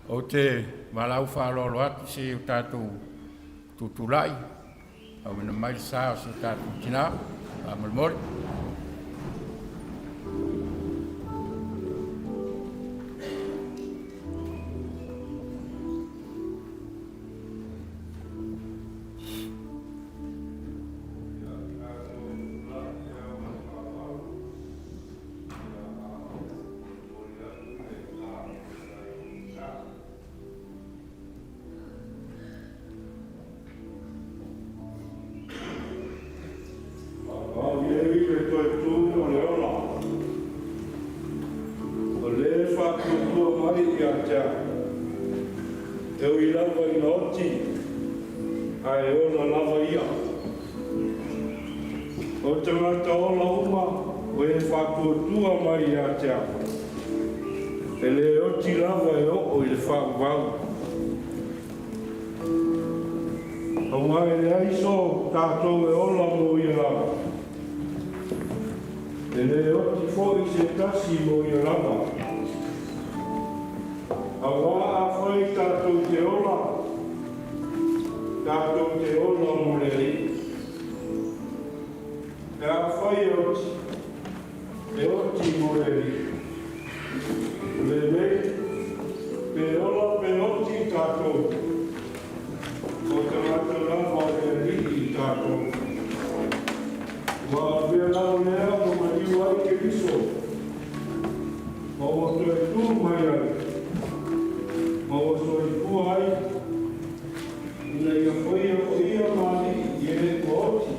Ou te valaau faaaloalo atu seia o tatou tutulai auina mai le sa o si o tatou tina. Faamolemole. Nei le toe tū o le ola, o lē faatuatua mai ia te au, e ui lava ina oti, ae ola lava ia. O tagata ola uma o e faatuatua mai ia te au, e lē oti lava e oo i le faavavau. Auā e leai so tatou e ola mo ia lava, e lē oti foi se tasi mo ia lava. Auā afai tatou te ola, tatou te ola mo le Alii. Pe afai e oti, e oti mo le Alii. O lenei, pe ola pe oti tatou, o tagata lava o le Alii tatou. Ua avea lava lea ma maliu ai Keriso, ma ua toe tū mai ai, ma ua soifua ai, ina ia faia o ia ma alii i e ua oti,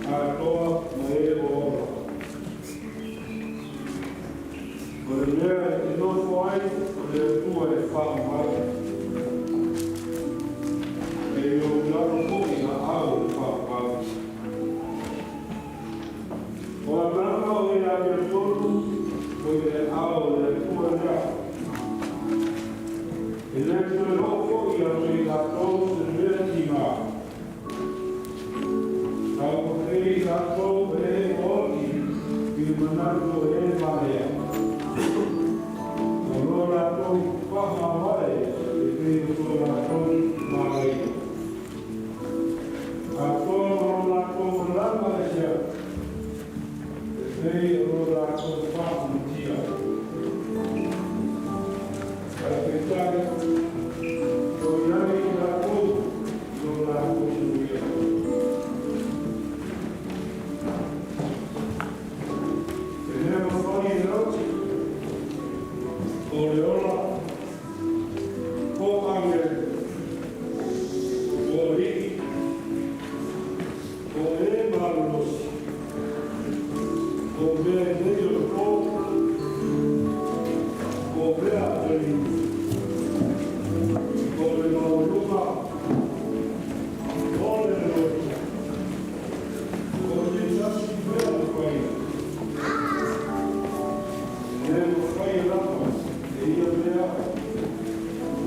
atoa ma e ua ola. O le mea e te nofo ai o le Atua e faavavau, e i ou lalo foi aao o le faavavau. O agaga o e amiotonu o i le aao o le Atua lea. E le toe oo foi atu i latou se mea tiga. A ua pei i latou e ua oti i le manatu o e valea. O lo latou faamavae e pei o to latou manaia. Atoa ma lo latou malaga ese atu, e pei o lo latou faamatia. Ae peitai, o i ai i latou lo latou manuia. E le mafai e oti, o le ola, po o agelu, po o alii, po o e malolosi, po o mea i nei o le po, po o mea atalii, po o le maualuga, po o le loloto, po o se tasi mea mafaia. E le mafai lava e ia mea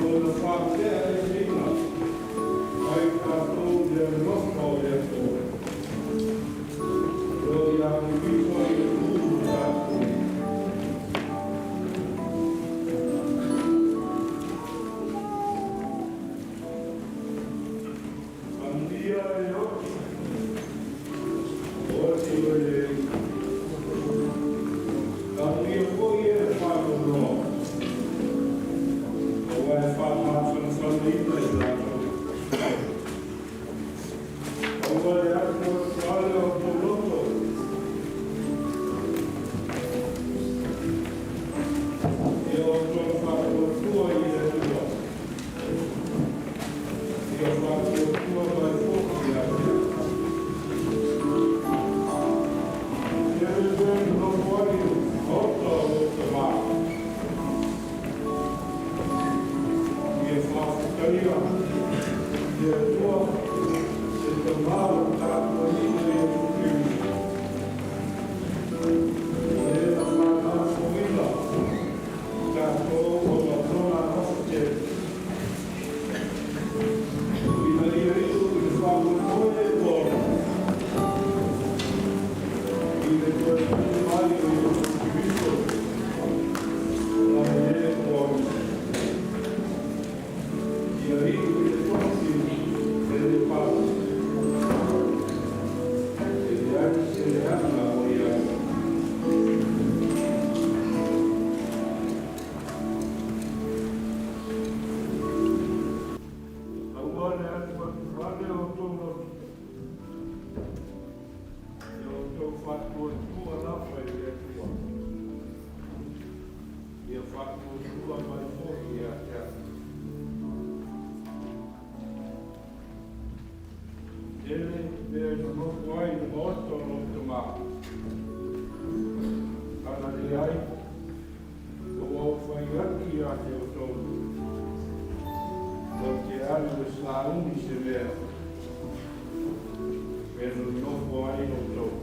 ona faateaeseina ai tatou i le alofa o le Atua, o lo o ia Keriso Iesu lo tatou Alii. Amuia e oti, oti o le Alii. Amuia foi e le faanoanoa, aua e faamafanafanaina i latou. Aua le atuatuale o outou loto, ia outou faatuatua i le Atua. Ia faatuatua mai foi ia te au. Tele mea e nonofo ai i le maota o lou tama. Ia faafetaia le Atua, le Tama o le tatou Alii o Iesu Keriso, o le na faanafoina tatou ona o lona alofa tele, ina ia iu i le faamoemoe ua ola i le toe tu mai o Iesu Keriso mai e ua oti. tautua mai foi ia te au. Tele mea e nonofo ai i le maota o lou tama. Ana leai, ua ou fai atu ia te outou, ou te alu e sauni se mea e nonofo ai outou.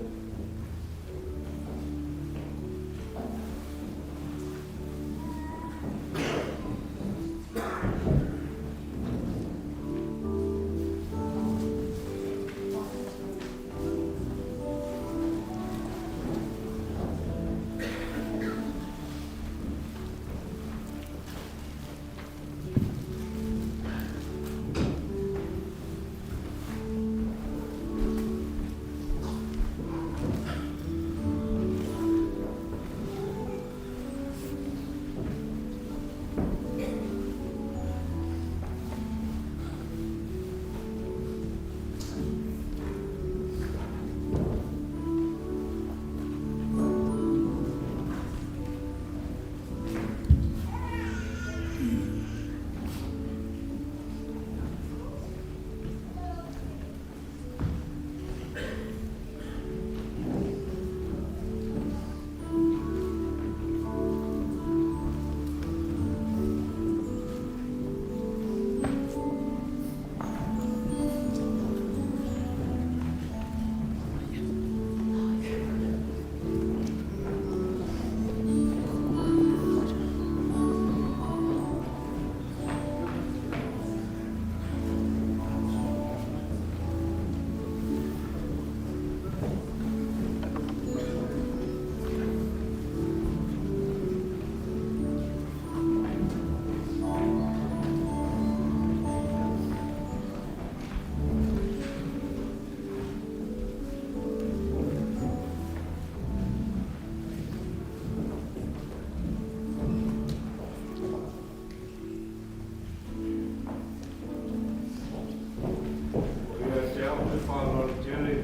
Ua ia te au le faaaloalo tele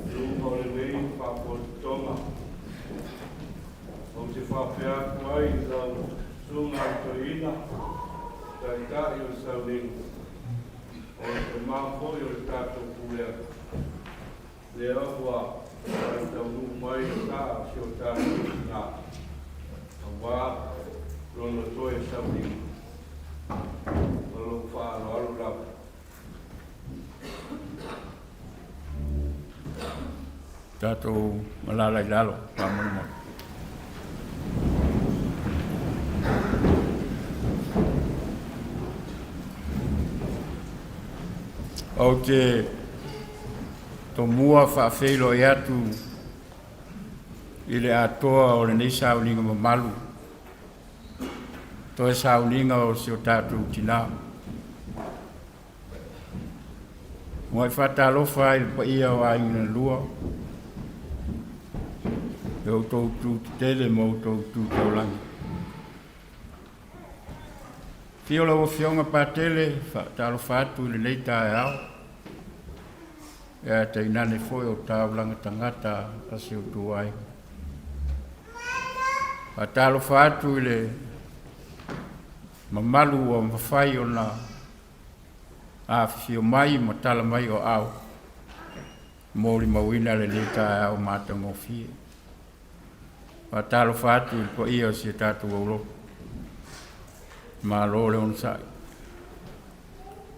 i luga o lenei faapotopotoga. Ou te faapea atu ai i lau Susuga i le Toeaina, Taitai o le Sauniga, o le tama foi o le tatou Pulega, lea ua tai taunuu mai le sa o si o tatou tina, aua lona toe sauniga. Ma lou faaaloalo lava. Tatou alaala i lalo, faamolemole. Ou te tomua faafeiloai atu i le atoa o lenei sauniga mamalu, toe sauniga o si o tatou tinā. Muai faatalofa ai i le paia o aiga na lua, e outou tu tetele ma outou tu taulagi. Afio lau Afioga Patele, faatalofa atu i lenei taeao, ae tainane foi o taulaga tagata a si outou aiga. Faatalofa atu i le mamalu ua mafai ona afifio mai ma tala mai o aao molimauina lenei taeao matagofie. Faatalofa atu i le paia o si o tatou aulotu. Malo le onosai,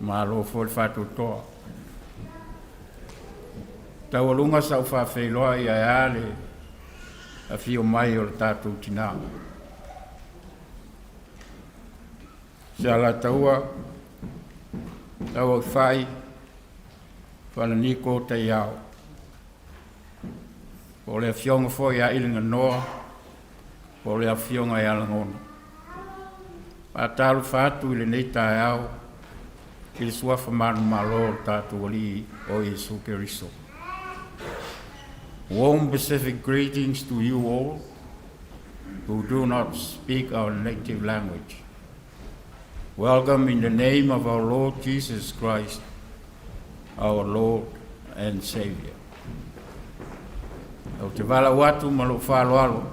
malo foi le faatoatoa. Taualuga sau faafeiloai ae a le afio mai o le tatou tinā. Se Alataua, Tauaufai, Falaniko Taiao. Po o le afioga foi ia Iliganoa, po o le afioga ia Lagona. Faatalofa atu i lenei taeao i le suafa manumalo o le tatou Alii o Iesu Keriso. Warm Pacific greetings to you all who do not speak our native language. Welcome in the name of our Lord Jesus Christ, our Lord and Savior. Ou te valaau atu ma lou faaaloalo.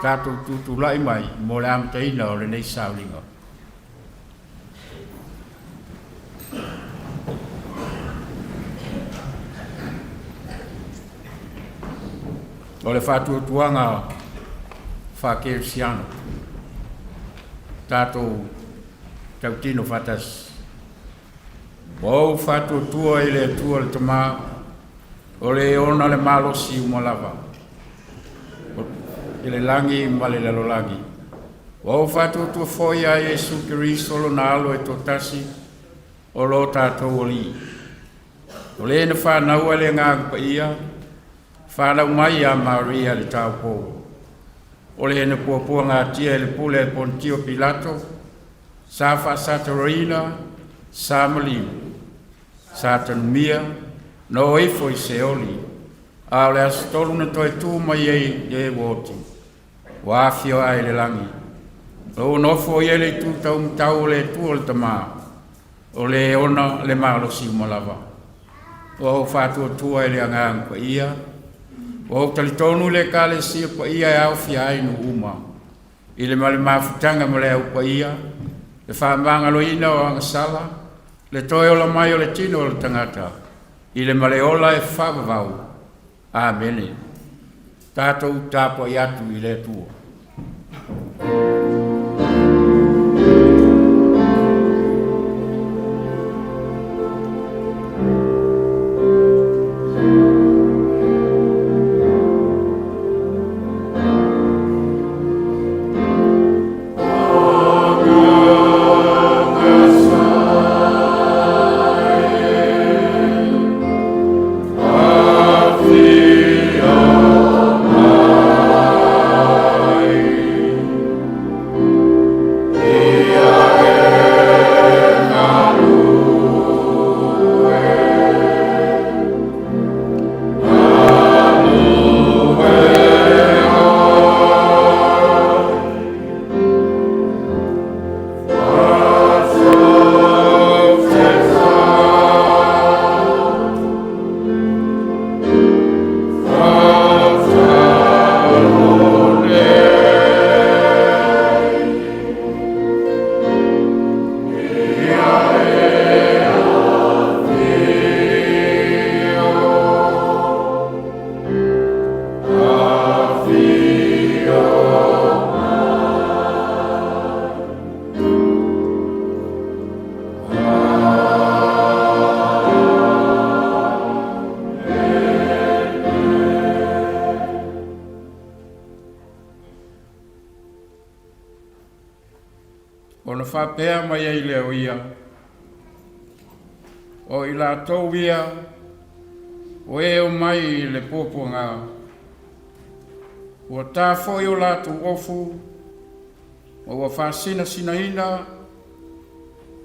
Tatou tutulai mai mo le amataina o lenei sauliga. O le faatuatuaga faakerisiano, tatou tautino faatasi. Ua ou faatuatua i le Atua le Tamā, o le ona le malosi uma lava, i le lagi ma le lalolagi. Ua ou faatuatua foi ia Iesu Keriso lona alo e toatasi o lo tatou Alii. O le na fanaua i le Agaga Paia, fanau mai ia Maria i le taupou. O le na puapuagatia e le pule a Ponitio Pilato, sa faasatoloina, sa maliu, sa tanumia, na o ifo i Seoli, a o le aso tolu na toe tu mai ai e ua oti, ua afio ae i le lagi. O ua nofo ia i le itu taumatau o le Atua le Tamā, o le ona le malosi uma lava. Ua ou faatuatua i le Agaga Paia, ua ou talitonu i le Ekalesia paia e aofia ai nuu uma, i le ma le mafutaga ma le au paia, le faamagaloina o agasala, le toe ola mai o le tino o le tagata, i le ma le ola e faavavau. Amene. Tatou tapuai atu i le Atua. Ona faapea mai ai lea o ia, o i latou ia o e omai i le puapuaga, ua ta foi o latou ofu, ma ua faasinasinaina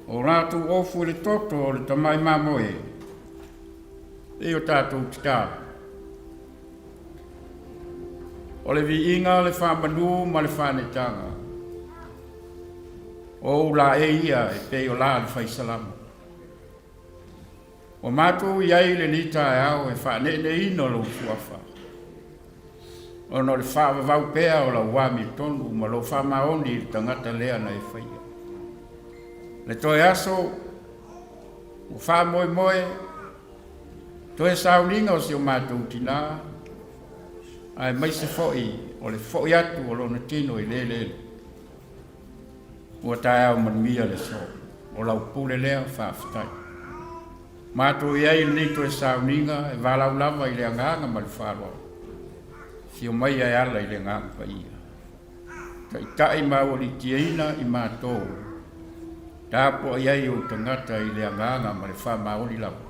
o latou ofu i le toto o le tamai mamoe, e o tatou tatalo. O le viiga, le faamanu ma le faaneetaga, o ou laei ia e pei o la le faisalamo. Ua matou i ai i lenei taeao e faaneeneeina lou suafa, ona o le faavavau pea o lau amiotonu ma lou faamaoni i le tagata lea na e faia. Le toe aso ua faamoemoe toe sauliga o si o matou tinā, aemaise foi o le foi atu o lona tino i le eleele. Ua taeao manuia le aso, o lau pule lea faafetai. Matou i ai i lenei toe sauniga e valaau lava i le agaga ma le faaaloalo. Afio mai e ala i le Agaga Paia. Taitai ma aualitiaina i matou, tapuai ai ou tagata i le agaga ma le faamaoni lava,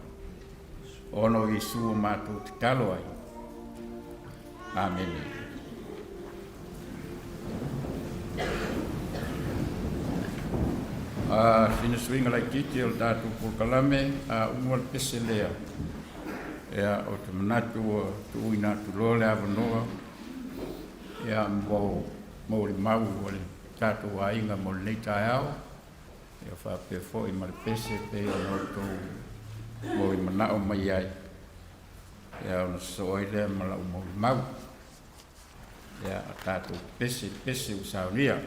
ona o Iesu o matou tatalo ai. Amene. A sina suiga laitiiti o le tatou polokalame, a uma le pese lea, ia, ou te manatu ua tuuina atu loa le avanoa ia mo molimau o le tatou aiga mo lenei taeao, ia faapea foi ma le pese pei ona outou molimanao mai ai, ia ona sosoo ai lea ma lau molimau. Ia, a tatou pese pese ua saunia.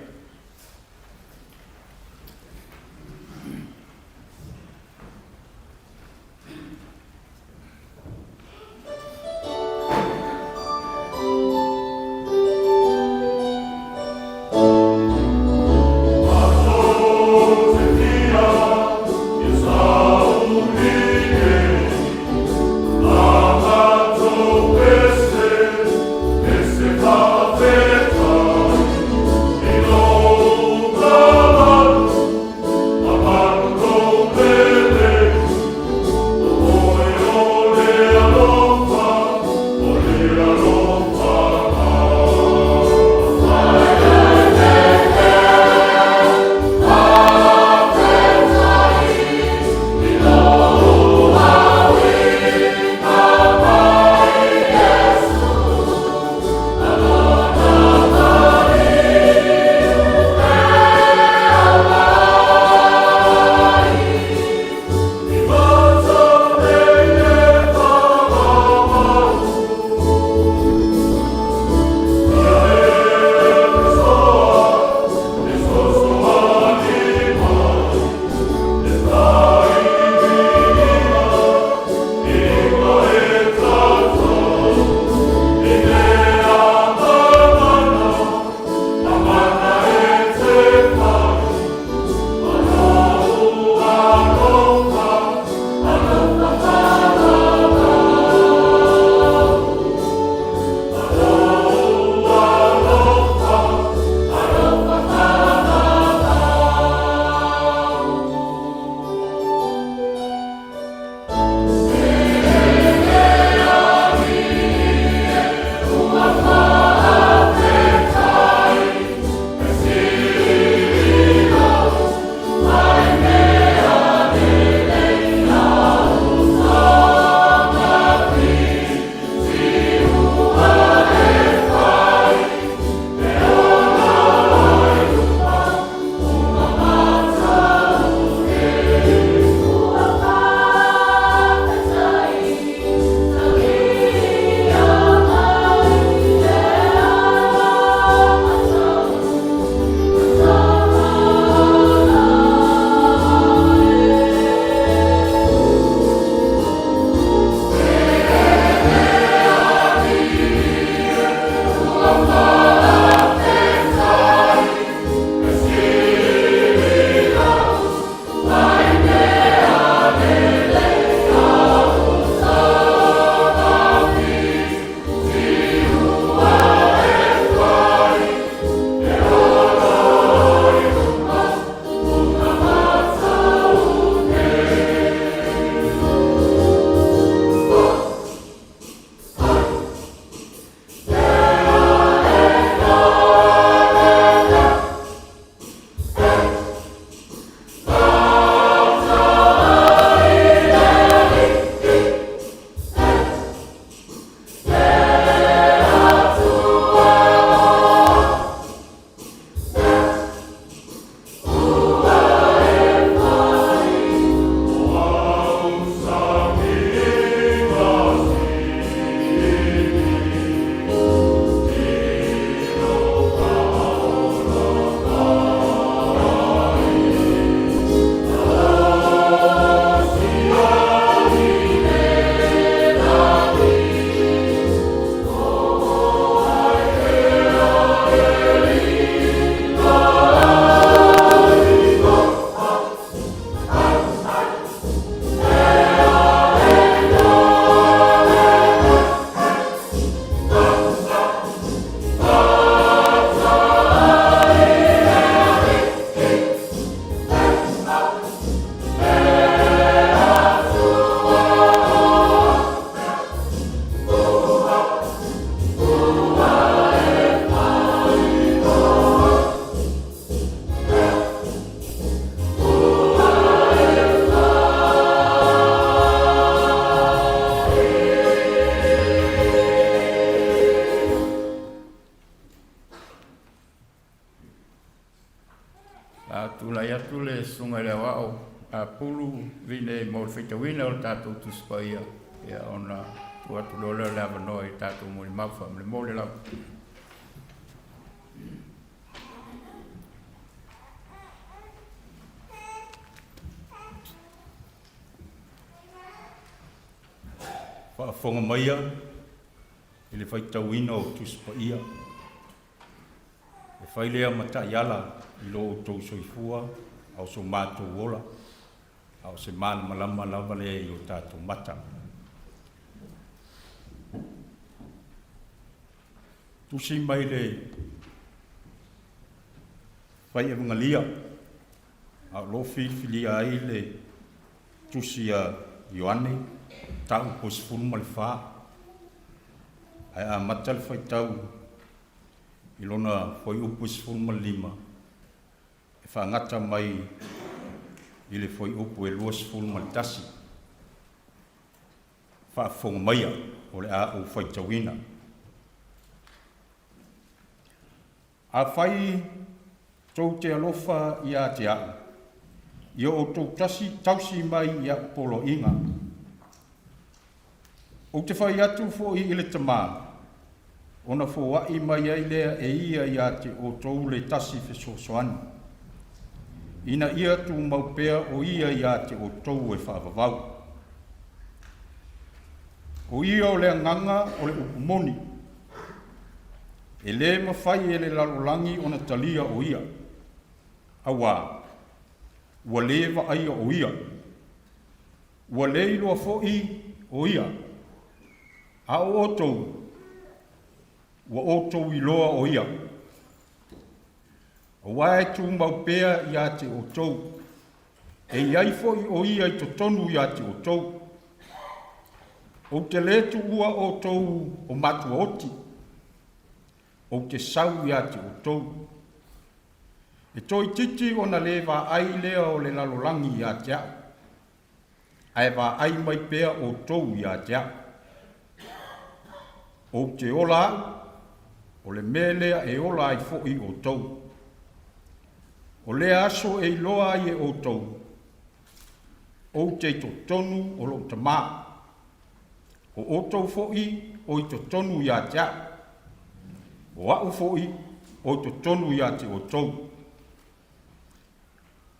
A tulai atu le susuga i le aoao a Pulu Vine mo le faitauina o le tatou Tusi Paia, ia ona tuu atu loa lea o le avanoa i tatou molimau faamolemole lava. Faafofoga maia i le faitauina o Tusi Paia. E fai lea ma taiala i lo outou soifua a o so matou ola, a o se malamalama lava lea i o tatou mata. Tusi mai le Fai Evagelia, a o lo o filifilia ai le Tusi a Ioane, mataupu e 14, ae amata le faitau i lona fuaiupu e 15, e faagata mai i le fuaiupu e 21. Faafofoga maia o le a ou faitauina. Afai tou te alofa ia te a'u, ia outou tasi tausi mai i a'u poloaiga. Ou te fai atu foi i le Tamā, ona foai mai ai lea e ia ia te outou le tasi fesoasoani, ina ia tumau pea o ia ia te outou e faavavau. O ia o le agaga o le upu moni, e lē mafai e le lalolagi ona talia o ia, auā ua lē vaaia o ia, ua lē iloa fo'i o ia, a o outou ua outou iloa o ia, auā e tumau pea ia te outou, e i ai fo'i o ia i totonu ia te outou. Ou te lē tuua outou o matuaoti, ou te sau ia te outou. E toeitiiti ona lē vaai lea o le lalolagi ia te a'u, ae vaai mai pea outou ia te a'u. Ou te ola a'u, o le mea lea e ola ai fo'i outou. O lea aso e iloa ai e outou, ou te i totonu o lo'u Tamā, o outou fo'i o i totonu ia te a'u, o a'u fo'i o i totonu ia te outou.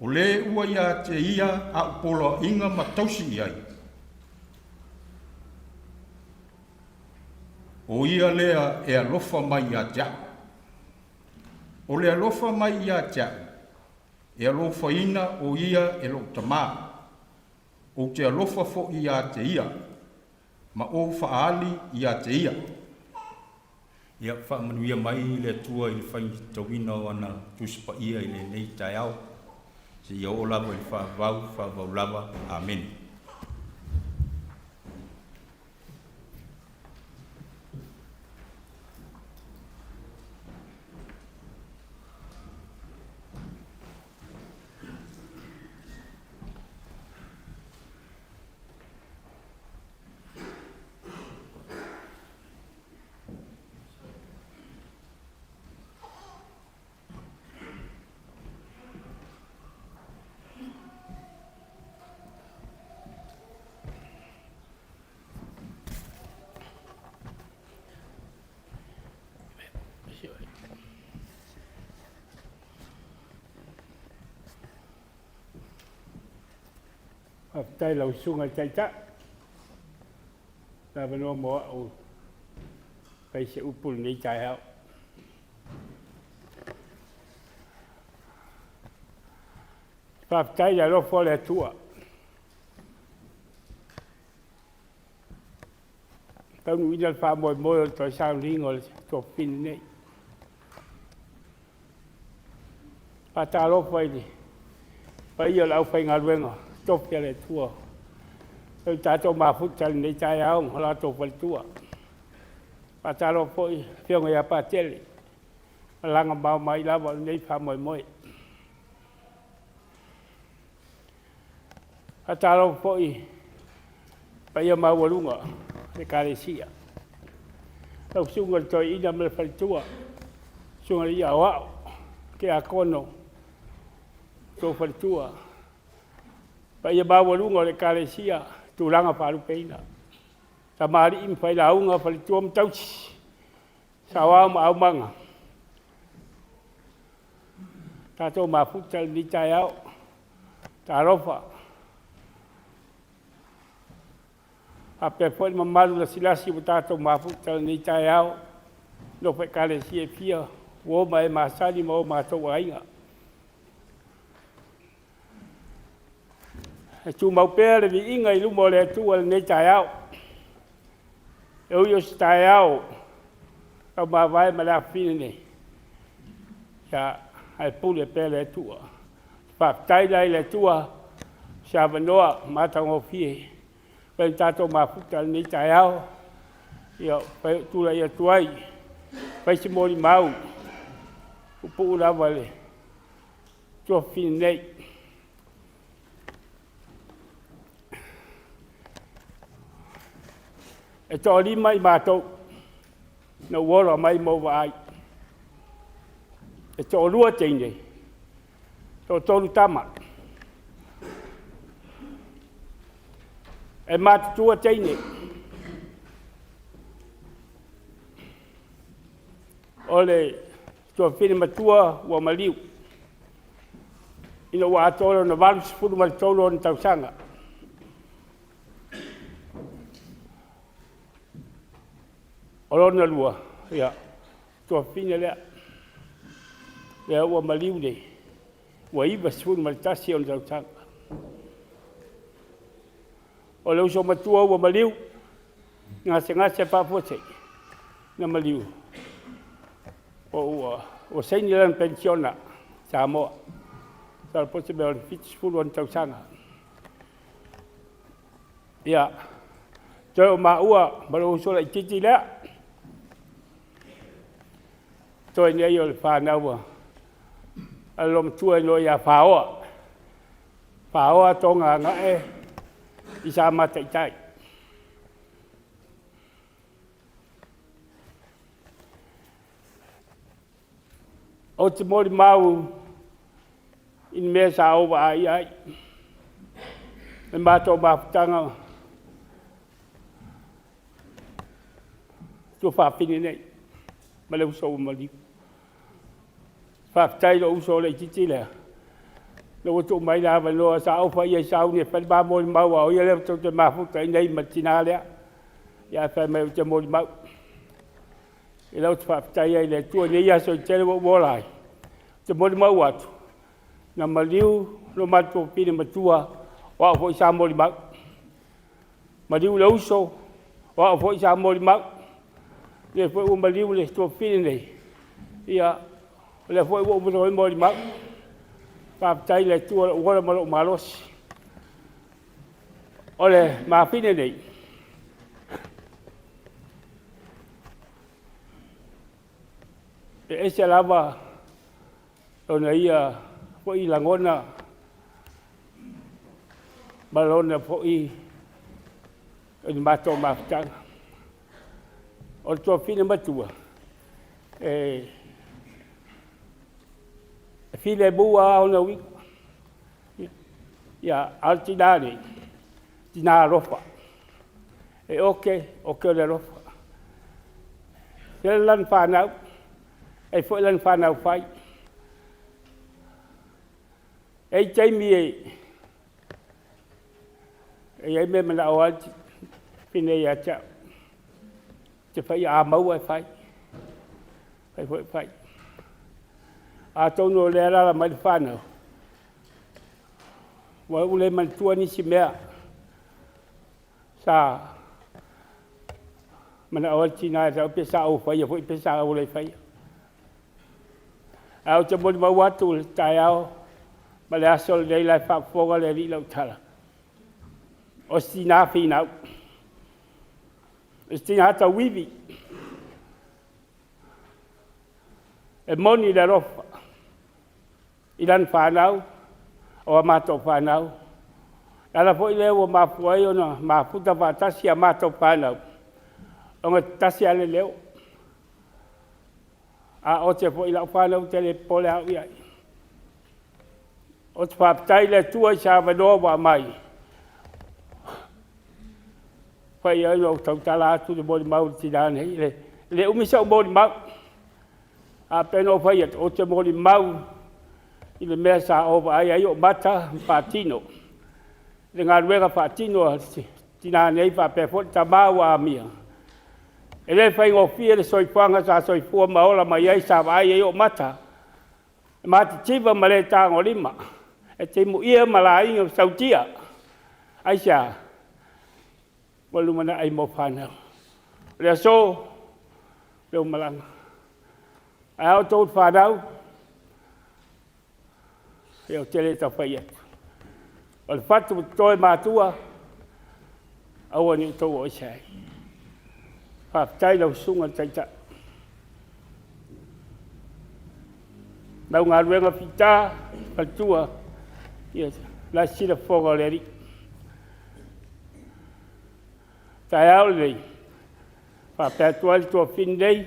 O lē ua ia te ia a'u poloaiga ma tausi i ai, o ia lea e alofa mai ia te a'u. O le alofa mai ia te a'u, e alofaina o ia e lo'u Tamā, ou te alofa fo'i ia te ia, ma ou faaali ia te ia. Ia faamanuia mai le Atua i le faitauina o ana Tusi Paia i lenei taeao, seia oo lava i le faavavau, faavavau lava. Amene. Faafetai i lau Susuga i le Taitai le avanoa mo a'u fai se upu i lenei taeao. Faafetai i le alofa o le Atua. Taunuuina le faamoemoe o le toe sauniga o le tofini nei. Faatalofa i le paia o le aufaigaluega tofi a le Atua o tatou mafuta i lenei taeao ma latou faletua. Faatalofa foi i le Afioga ia Patele, malaga mao mai lava o lenei faamoemoe. Faatalofa foi i le paia maualuga o le Ekalesia, lau Susuga i le Toeaina ma le faletua, Susuga i le Aoao, Tiakono, outou faletua, paia maualuga o le Ekalesia, tulaga faalupeina, tamalii ma failauga, faletua ma tausi, saoao ma aumaga, tatou mafuta i lenei taeao. Talofa. Faapea foi le mamalu lasilasi ua tatou mafuta i lenei taeao, nofo a Ekalesia e fia, uo ma e masani ma o matou aiga. E tumau pea le viiga i luma o le Atua i lenei taeao. E ui o se taeao taumavae ma le afafine nei, ia, ae pule pea le Atua. Faafetai la i le Atua i se avanoa matagofie ua mafai ona tatou mafuta i lenei taeao, ia, ua mafai ona ou tulai atu ai e fai se molimau puupuu lava i le tuafafine nei. E toalima i matou na ou ola mai ma ou vaai. E toalua teine, toatolu tama. E matutua teine. O le tuafafine matua ua maliu ina ua atoa lona 83 ona tausaga. O lona lua, ia, tuafafine lea, lea ua maliu nei, ua 91 ona tausaga. O le uso matua ua maliu, gasegase faafuasei, na maliu, ua saini lana penisiona Samoa, masalo po o se mea o le 70 ona tausaga. Ia, toe o maua ma lou uso laitiiti lea, toe nei o le fanau a le olomatua e igoa ia Faoa, Faoa Toogagae Lisa Mataitai. Ou te molimau i le mea sa ou vaai i ai, le matou mafutaga tuafafine nei ma le uso ua maliu. Faafetai i lou uso laitiiti lea, lea ua tuu mai le avanoa sa ou fai i ai e sauni e fai le ma molimau a o ia lea tou te mafuta ai nei ma le tina lea, ae fai mai ou te molimau. O lea ou te faafetai ai i le Atua i nei aso e tele ua ou ola ai, ou te molimau atu, na maliu lo matou tuafafine matua, o au foi sa molimau. Maliu le uso, o au foi sa molimau. O lea foi ua maliu le tuafafine nei, ia, o lea foi ua uma ona molimau. Faafetai i le Atua i lou ola ma lou malosi. O le mafine nei, e ese lava lona ia foi lagona ma lona foi i le matou mafutaga. O le tuafafine matua, e filemu lava ona uiga, ia, a o le tina nei, o le tina alofa. E oke, oke le alofa. E tele lana fanau, e i ai foi lana fanau fai. E i ai taimi e i ai mea e manao ai le fafine ia te au, ou te faia, a maua e fai, fai foi e fai. Atonu o lea e alaala mai le fanau, ua ou le manatua nisi mea sa manao ai le tina ia te au pe sa ou faia foi pe sa ou le faia. Ae ou te molimau atu i le taeao ma le aso lenei la e faafofoga le Alii i lau tala, o se tina finau, o se tina tauivi, e moni le alofa i lana fanau, o a matou fanau. O le ala foi lea ua mafua ai ona mafuta faatasi a matou fanau, ona e tasi lava le leo. A ote foi i lau fanau, ou te le popole lava au i ai. Ou te faafetai i le Atua i se avanoa ua aumai, e mafai ai ona ou tautala atu le molimau a le tina nei. E le umi sau molimau, ae pei ona ou fai atu, ou te molimau i le mea sa ou vaai ai ou mata ma faatino, le galuega faatino a le tinā nei faapea foi le tamā ua amia. E le faigofie le soifuaga sa soifua ma ola mai ai sa vaai ai ou mata, e matitiva ma le tagolima, e timuia ma laina sautia. Aisea? Mo le lumanai mo fanau. O le aso, lea ua malaga. Ae a outou le fanau? Ia ou te le tau fai atu. O le fatu e totoe matua, aua ne i outou o ese ai. Faafetai i lau susuga i le Taitai. Lau galuega fita, faletua, ia la e sisila fofoga o le Alii. O le taeao lenei, e faapea atu ai le toafine nei,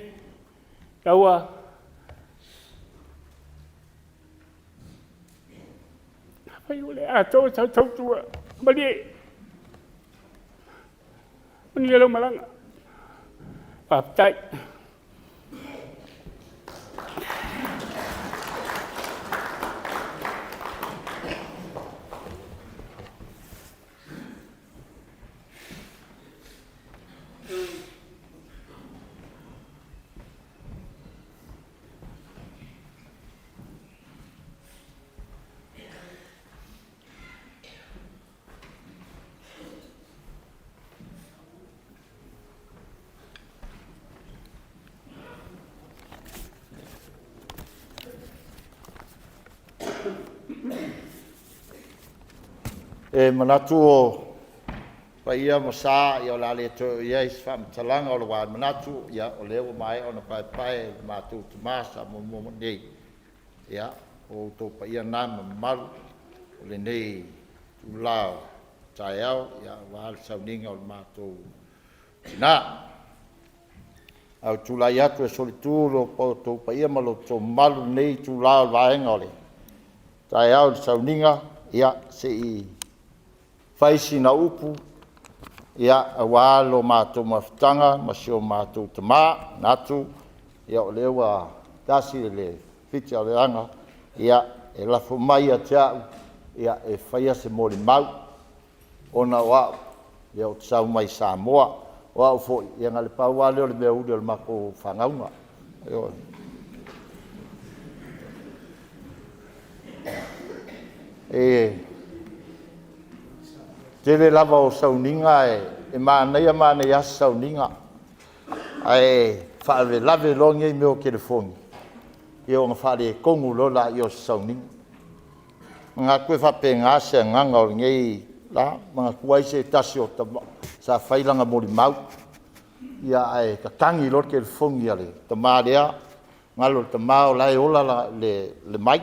Taua, afai ua le atoa sau tautua, malie, manuia lau malaga. Faafetai. E manatu o paia ma sa o le a le toe oo i ai se faamatalaga o le manatu o lea ua maea ona paepae e le matou tama sa muamua mai nei. Ia, o outou paia na ma mamalu o lenei itula o le taeao aua le sauniga o le matou tina. Ae ou te tulai atu e solitu lo outou paia ma lo outou mamalu i lenei itula o le vaega o le taeao i le sauniga, ia se i fai sina upu aua lo matou mafutaga ma si o matou tama. E manatu o lea ua tasi le fiti a o le aga, e lafo mai ia te au e faia se molimau, ona o au ou te sau mai Samoa, o au foi, na o le pau lava lea o le meauli o le matou fanauga. Ioe. E tele lava o sauniga e manaia manaia lava se sauniga, ae faalavelave loa nei mea o telefoni, ia ona faaletonu loa lea o se sauniga. E manatu e faapena se agaga o lenei la. Manatua ai se tasi o tama sa fai lana molimau, ae tatagi loa le telefoni a le tama lea, galo i le tama o la e ola le mic.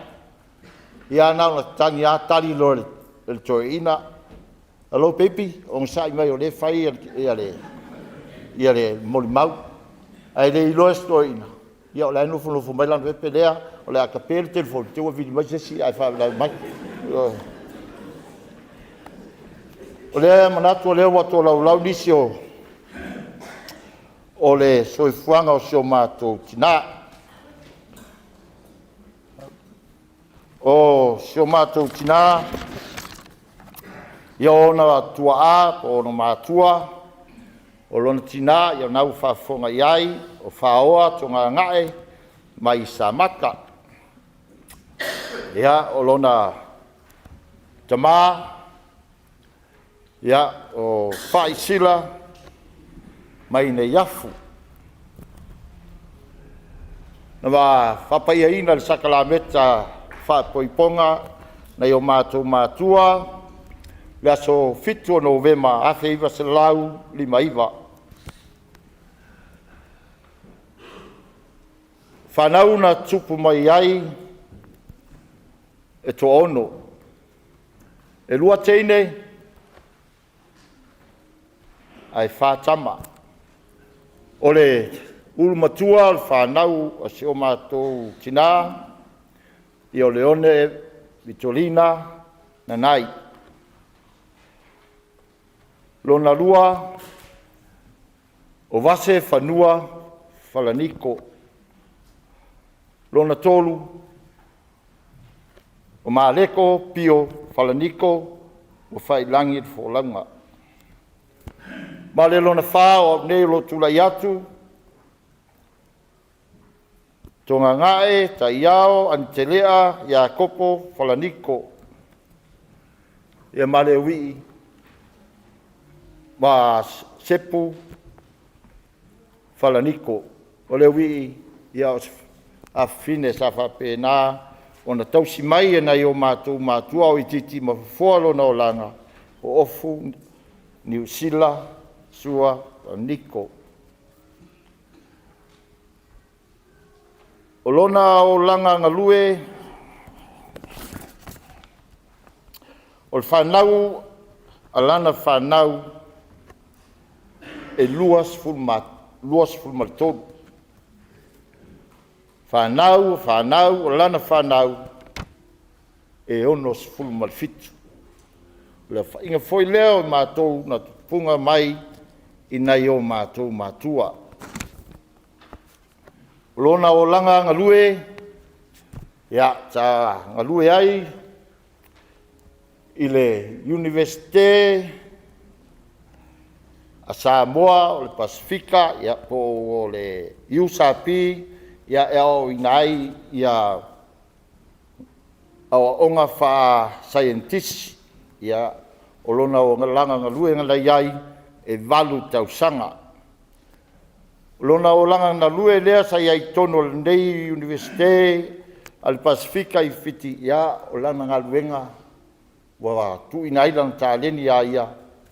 Ia na ona tatagi lava tali loa e le toeaina, “Hello baby, onosai mai o lea e fai le molimau.” Ae le iloa e si toeaina, o la e nofonofo mai lana pepe lea, o le a tape le telefoni te i ua vili mai se isi ae faalavelave mai. Ioe. O lea e manatu o lea ua tolaulau nisi o le soifuaga o si o matou tina. O si o matou tina, ia o ona tuaa po o ona matua, o lona tina, ia o lena ua faafofoga i ai, o Faoa Toogagae mai Samata. Ia, o lona tama, o Fai Sila mai Neiafu. Na faapaiaina i le sakalameta faaipoipoga nai o matou matua i le aso 7 o Novema 1959. O fanau na tutupu mai ai e toaono, e 2 teine ae 4 tama. O le ulu matua o le fanau a si o matou tina, ia o Leone Vitolina Nanai. Lona lua o Vase Fanua Falaniko. Lona tolu o Maleko Pio Falaniko ua faiilagi le folauga. Ma le lona fa o au nei o lo o tulai atu, Togagae Taiao Anitelea Iakopo Falaniko. Ia ma le uii ma Sepu Falaniko. O le uii, ia o se afafine sa faapena ona tausi mai e nai o matou matua o itiiti ma fofoa lona olaga, o Ofu Niusila Sua Falaniko. O lona olaga galue, o le fanau a lana fanau e 23. Fanau o fanau o lana fanau, e 67. O le aofaiga foi lea o matou na tupuga mai i nai o matou matua. O lona olaga galue, sa galue ai i le Iunivesite a Samoa o le Pasefika po o le USP e aoaoina ai aoaoga faa-saienitisi. O lona olaga galuega na i ai, e 8 tausaga. O lona olaga galue lea sa i ai i totonu o lenei Iunivesite a le Pasefika i Fiti, o lana galuega ua tuuina ai lana taleni ia ia,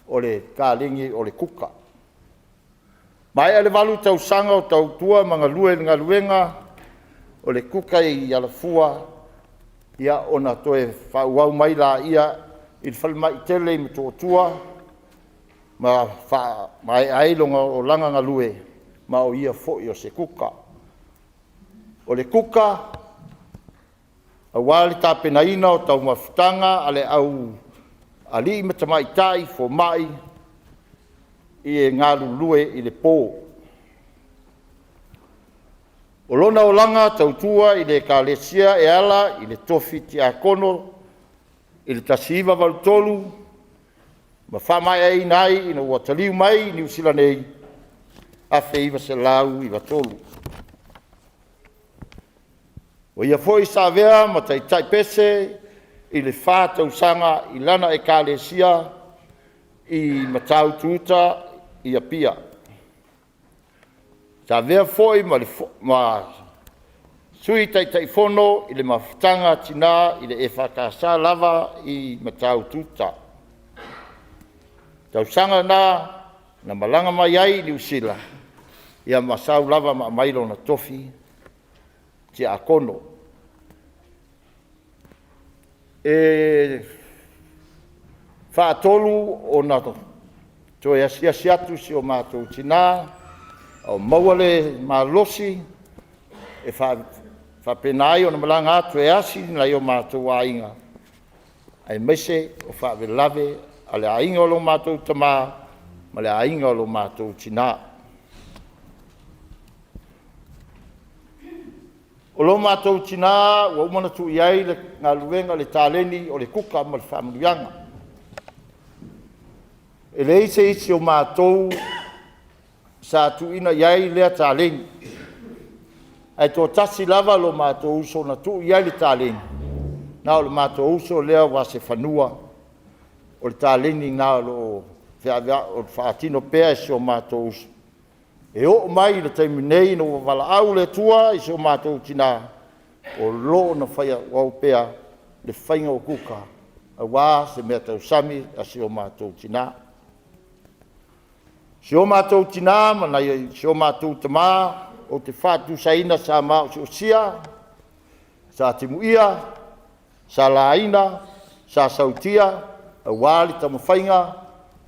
o le taleni o le kuka. Maea le 8 tausaga o tautua ma galue i le galuega o le kuka i Alafua, ona toe faaauau mai lea i le falemai tele i Motootua ma faamaea ai lona olaga galue, ma o ia foi o se kuka. O le kuka, aua le tapenaina o taumafataga a le au alii ma tamaitai fomai e galulue i le po. O lona olaga tautua i le Ekalesia e ala i le tofi tiakono i le 1983 ma faamaeaina ai ina ua taliu mai i Niu Sila nei 1993. O ia foi sa avea ma taitai pese i le fa tausaga i lana Ekalesia i Matautu-uta i Apia. Sa avea foi ma Sui Taitaifono i le Mafutaga a Tina i le EFKS lava i Matautu-uta. Tausaga na na malaga mai ai i Niu Sila, ma sau lava ma aumai lona tofi tiakono. E faatolu ona toe asiasi atu si o matou tina a o maua le malosi e faapena ai ona malaga atu e asi nai o matou aiga, aemaise o faalavelave a le aiga o lo matou tama ma le aiga o lo matou tina. O lo matou tina ua uma ona tuu i ai le galuega i le taleni o le kuka ma le faamanuiaga. E leai se isi o matou sa tuuina i ai lea taleni, ae toatasi lava lo matou uso na tuu i ai le taleni, na o le matou uso lea ua sefanua. O le taleni lena o lo o faatino pea e si o matou uso, e oo mai i le taimi nei ina ua valaau le Atua i si o matou tina, o lo o na fai auau pea le faiga o kuka aua se meatausami a si o matou tina. Si o matou tina ma si o matou tama ou te faatusaina sa ma osiosia, sa timuia, sa laina, sa sautia aua le taumafaiga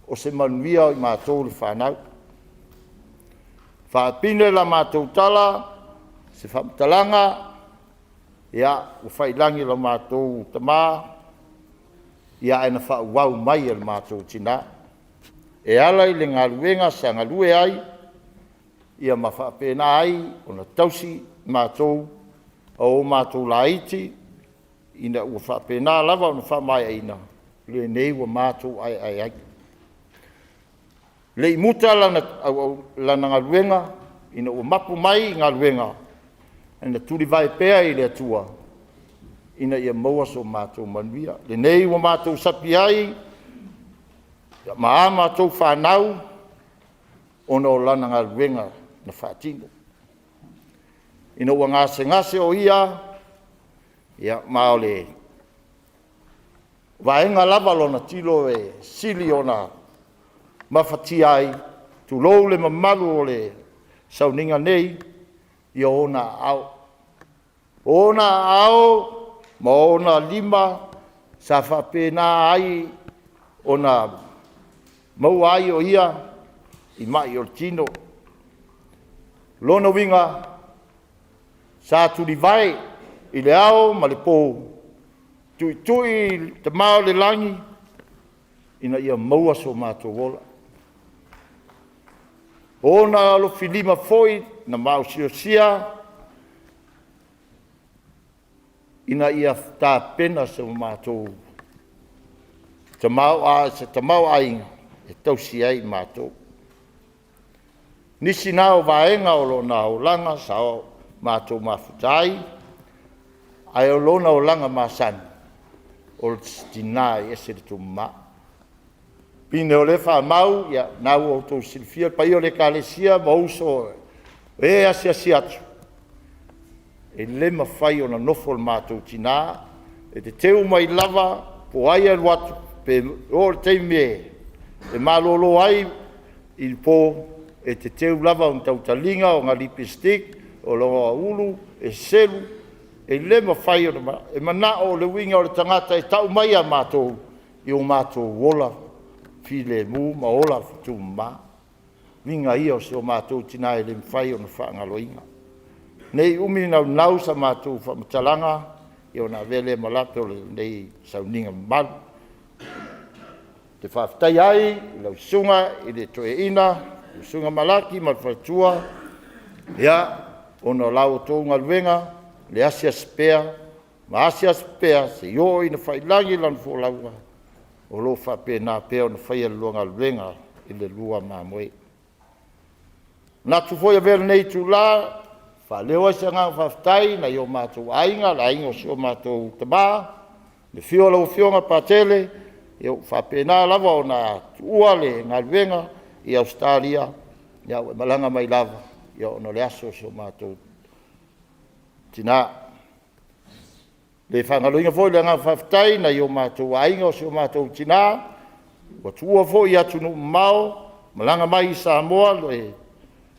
o se manuia o i matou le fanau. Faapine la matou tala, se faamatalaga, ia, ua faiilagi lo matou tama, ae na faaauau mai e le matou tina e ala i le galuega sa galue ai ma faapena ai ona tausi matou a o matou laiti ina ua faapena lava ona faamaeaina lenei ua matou aeae ai. Le i muta lana, au, lana galuega ina ua mapu mai i galuega, na tulivae pea i le Atua ina ia maua so matou manuia. Lenei ua matou sapi ai ma a matou fanau ona o lana galuega na faatino. Ina ua gasegase o ia, ia ma o le vaega lava o lona tino e sili ona mafatia ai, tulou le mamalu o le sauniga nei, i ona aao. O ona aao ma ona lima sa faapena ai ona maua ai o ia i ma'i o le tino. O lona uiga, sa tulivae i le ao ma le po, tuitui i le Tama o le lagi ina ia maua so matou ola. O ona alofilima foi na maosiosia ina ia tapena so matou se tamaoaiga e tausi ai matou. Nisi na o vaega o lona olaga sa matou mafuta ai, ae o lona olaga masani, o si tina e ese le tumama. Pine o lea faamau, ia o lena ua outou silafia le paia o le Ekalesia ma uso o e asiasi atu, e le mafai ona nofo le matou tina, e teteu mai lava po o ai e alu atu, pe oo i le taimi e malolo ai i le po, e teteu lava ona tautaliga ona lipstick, o lona ulu e selu, e le mafai ona… E manao, o le uiga o le tagata e tau mai ia matou, ia o matou ola filemu ma ola tumama. O uiga ia o si o matou tina e le mafai ona faagaloina. Ne i umi naunau sa matou faamatalaga, ia ona avea lea ma lape o lenei sauniga mamalu. Ou te faafetai ai i lau Susuga i le Toeaina lau Susuga Malaki ma le faletua, ona o la outou galuega, le asiasi pea ma asiasi pea seia oo ina faiilagi lana folauga, o lo o faapena pea ona faia le lua galuega i le lua mamoe. E manatu foi e avea lenei itula e faaleo ai se agaga faafetai i nai o matou aiga, le aiga o si o matou tama, i le afio o lau Afioga Patele, ua faapena lava ona tuua le galuega i Ausetalia, ae ua e malaga mai lava ona o le aso o si o matou tina. E le faagaloina foi le agaga faafetai i nai o matou aiga o si o matou tina ua tuua foi i atunuu mamao, malaga mai i Samoa le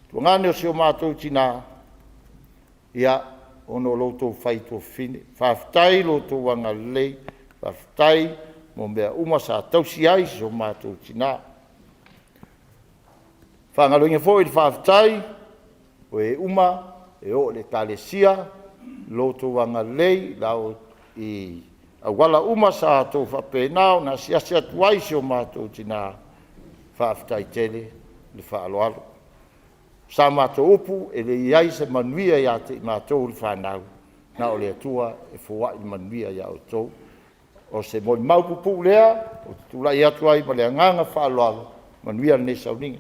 tuagane o si o matou tina, ona o lo outou faituafafine. Faafetai i lo outou agalelei, faafetai mo mea uma sa tausi ai si o matou tina. E faagaloina foi le faafetai o e uma e oo i le Ekalesia i lo outou agalelei i auala uma sa outou faapena ona asiasi atu ai i si o matou tina, faafetai tele le faaaloalo. O sa matou upu, e leai se manuia ia te i matou le fanau, na o le Atua e foai le manuia ia outou. O se molimau puupuu lea ou te tulai atu ai ma le agaga faaaloalo. Manuia lenei sauniga.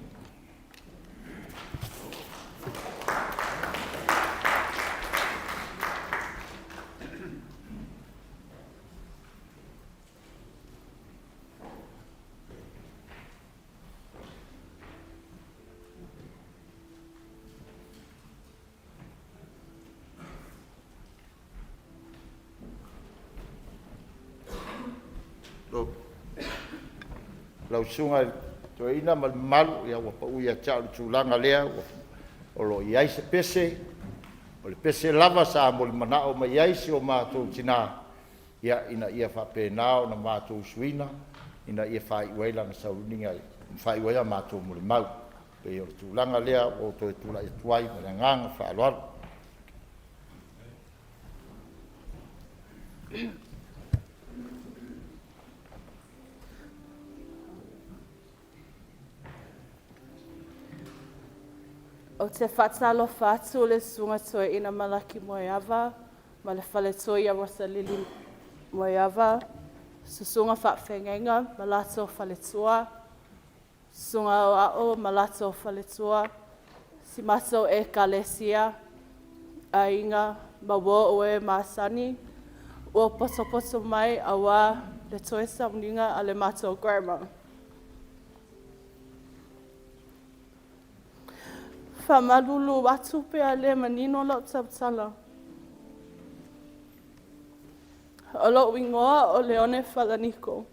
Lau Susuga i le Toeaina ma le mamalu, ia ua pau ia te au le tulaga lea o lo o i ai se pese, o le pese lava sa molimanao mai ai si o matou tina, ina ia faapena ona matou usuina ina ia faaiu ai lana sauniga ma faaiu ai a matou molimau. E pei o le tulaga lea ua ou toe tulai atu ai ma le agaga faaaloalo. Ou te faatalofa atu i le Susuga Toeaina Malaki Moeava ma le faletua ia Rosalili Moeava, susuga faafeagaiga ma latou faletua. Susuga Aoao ma latou faletua, si matou Ekalesia, aiga ma uo o e masani, ua potopoto mai auā le toe sauniga a le matou grandma. Faamalulu atu pe a le manino lau tautala. O lou igoa o Leone Falaniko.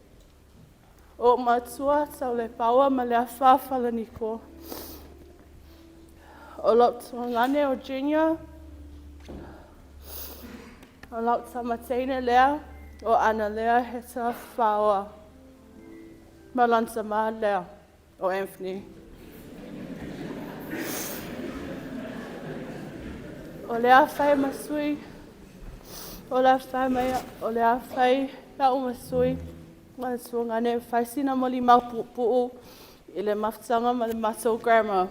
O ou matua Taulepaua ma Leafa Falaniko. O lou tuagane o Junior. O lau tama teine lea o Analea Heta Faoa. Ma lana tama lea o Anthony. O le a fai ma sui, o le a fai mai, o le a fai a'u ma sui ma le tuagane e fai sina molimau puupuu i le mafutaga ma le matou grandma.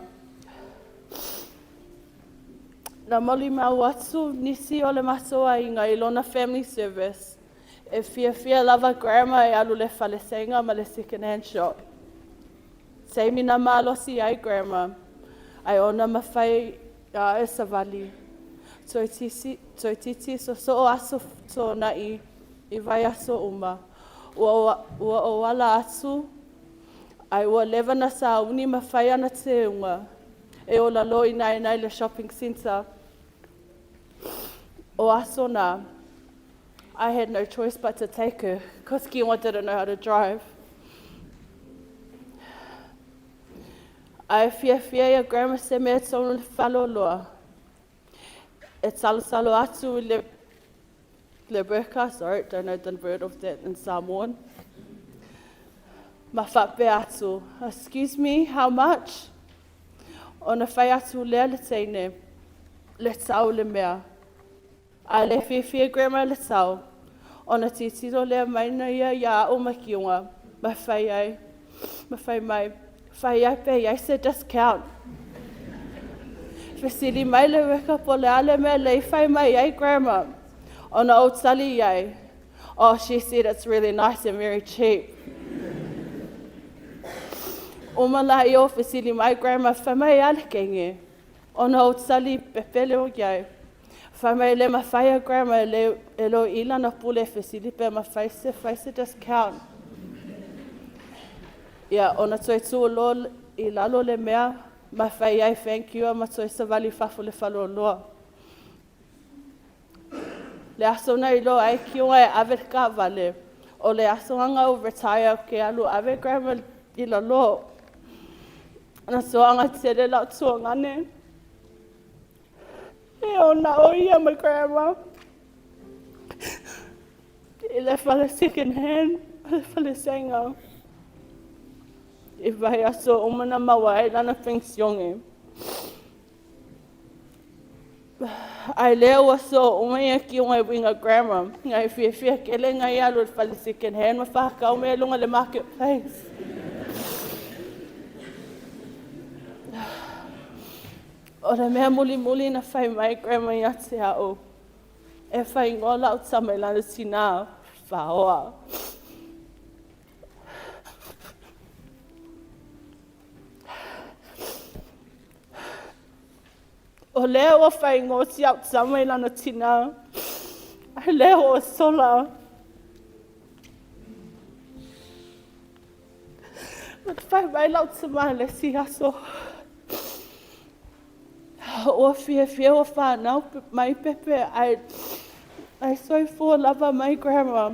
Na molimau atu nisi o le matou aiga i lona family service e fiafia lava grandma e alu i le faleseiga ma le second hand shop. Taimi na malosi ai grandma, ai ona mafai e savali. Toeitiiti sosoo aso tuanai i vaiaso uma. Ua ou ala atu, ai ua leva na sauni ma fai ana teuga e ola loa i nainai le shopping centre. O aso na, I had no choice but to take her, because Kiwa didn't know how to drive. Ae fiafia ia grandma se mea tonu le faleoloa. E talotalo atu i le worker, sorry, don't know the word of that in Samoan. Ma faapea atu, excuse me, how much? Ona fai atu lea le teine, le tau le mea. A le fiafia grandma le tau, ona tilotilo lea mai na ia ia a'u ma Kiuga, ma fai ai, ma fai mai, fai ai pe iai se discount. Fesili mai le worker po o le a le mea le i fai mai ai grandma. Ona ou tali i ai, oh, she said it's really nice and very cheap. Uma la ia o fesili mai grandma, fai mai a le kenge. Ona ou tali pepele o iai. Fai mai le mafai a grandma e le e lo i lana pule fesili pe mafai se fai se discount. Ia, ona toe tuu loa i lalo le mea, ma fai ai thank you ma toe savali fafo le faleoloa. Le aso na iloa ai Kiuga e ave le taavale, o le aso aga ou retire ke alu ave grandma i lalo. Na soaga tele lau tuagane. E ona o ia ma grandma. I le fale second hand, le fale seiga. I vaiaso uma na maua ai lana penisione. Ai lea ua so uma ia Kiuga e uiga grandma. Ngai fiafia tele ngai alu i le fale second hand ma whakau mea i luga le marketplace. O le mea mulimuli na fai mai grandma ia te a'u. E faaigoa lau tama i lana tinā, Faoa. O lea ua faaigoa si au tama i lana tinā, ai lea ua sola. Ma fai mai lau tama le isi aso. Ua fiafia ua whānau mai pepe ai soifua lava mai grandma.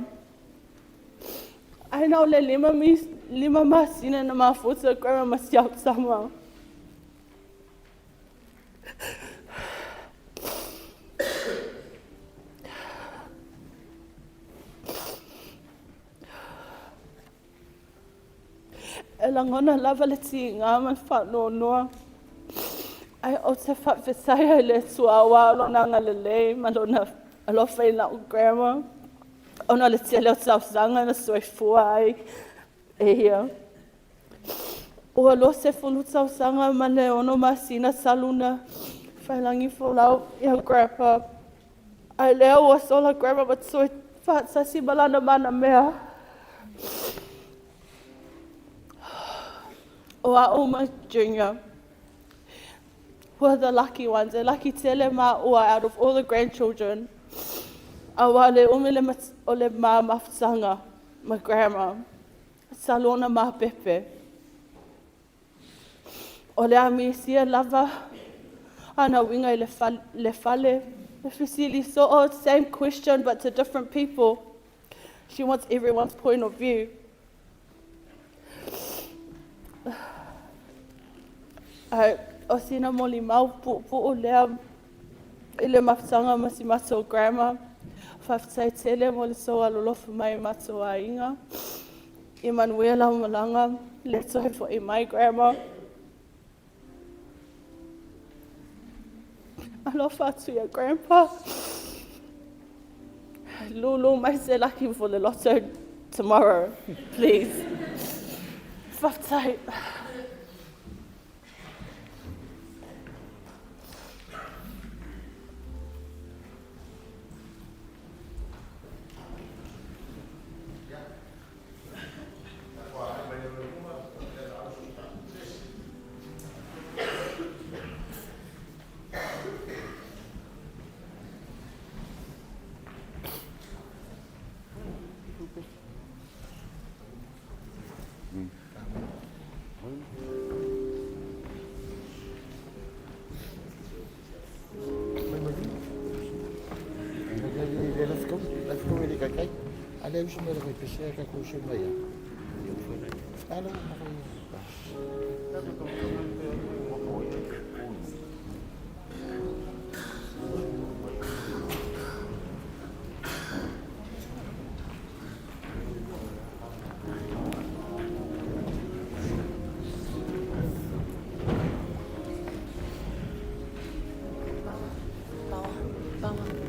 Ai na o le 5 masina na mafuta grandma ma si au tama. E lagona lava le tiga ma le faanoanoa. Ai ou te faafetai ai le Atua aua o lona agalelei ma lona alofa i lau grandma. Ona o le tele o tausaga na soifua ai e ia. Ua 20 tausaga ma le 6 masina talu na failagi folau ia grandpa. Ai lea ua sola grandma ma toe faatasi ma lana manamea. O a'u ma Junior were the lucky ones. E laki tele māua out of all the grandchildren. Auā le umi le o le ma mafutaga ma grandma. Sa lona mapepe. O le a misia lava ana uiga i le le fale. E fesili soo, same question but to different people. She wants everyone's point of view. Ae o sina molimau puupuu lea i le mafutaga ma si matou grandma. Faafetai tele mo le tou alolofa mai i matou aiga. Ia manuia lau malaga, le toe fo'i mai grandma. Alofa atu ia grandpa. Lulu mai se laki for the lotto tomorrow, please. Faafetai.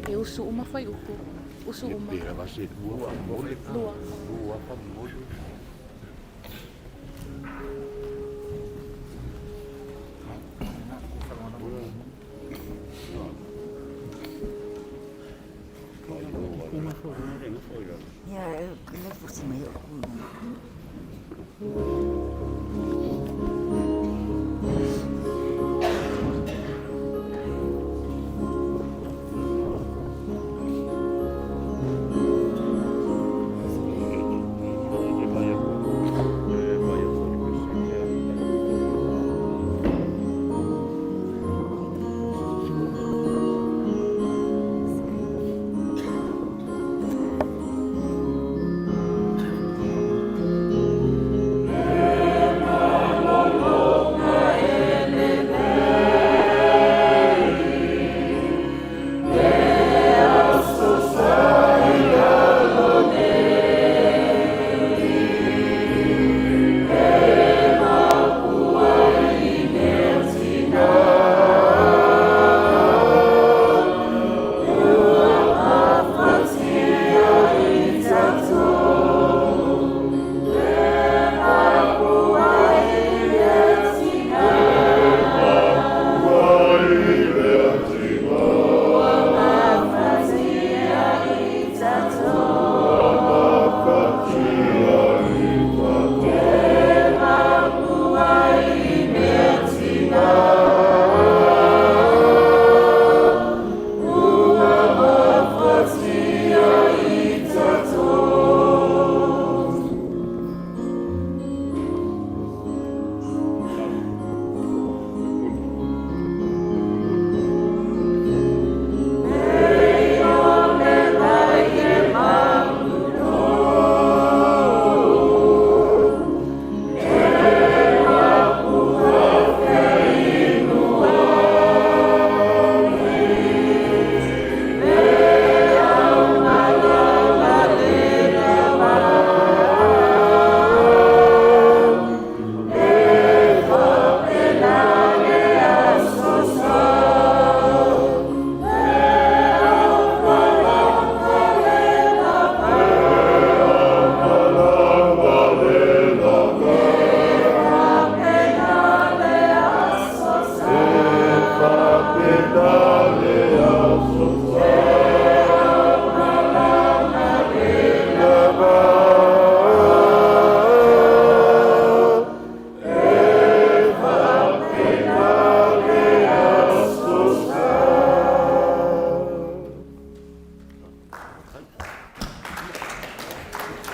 E usu uma fuaiupu. Usu uma. Lua.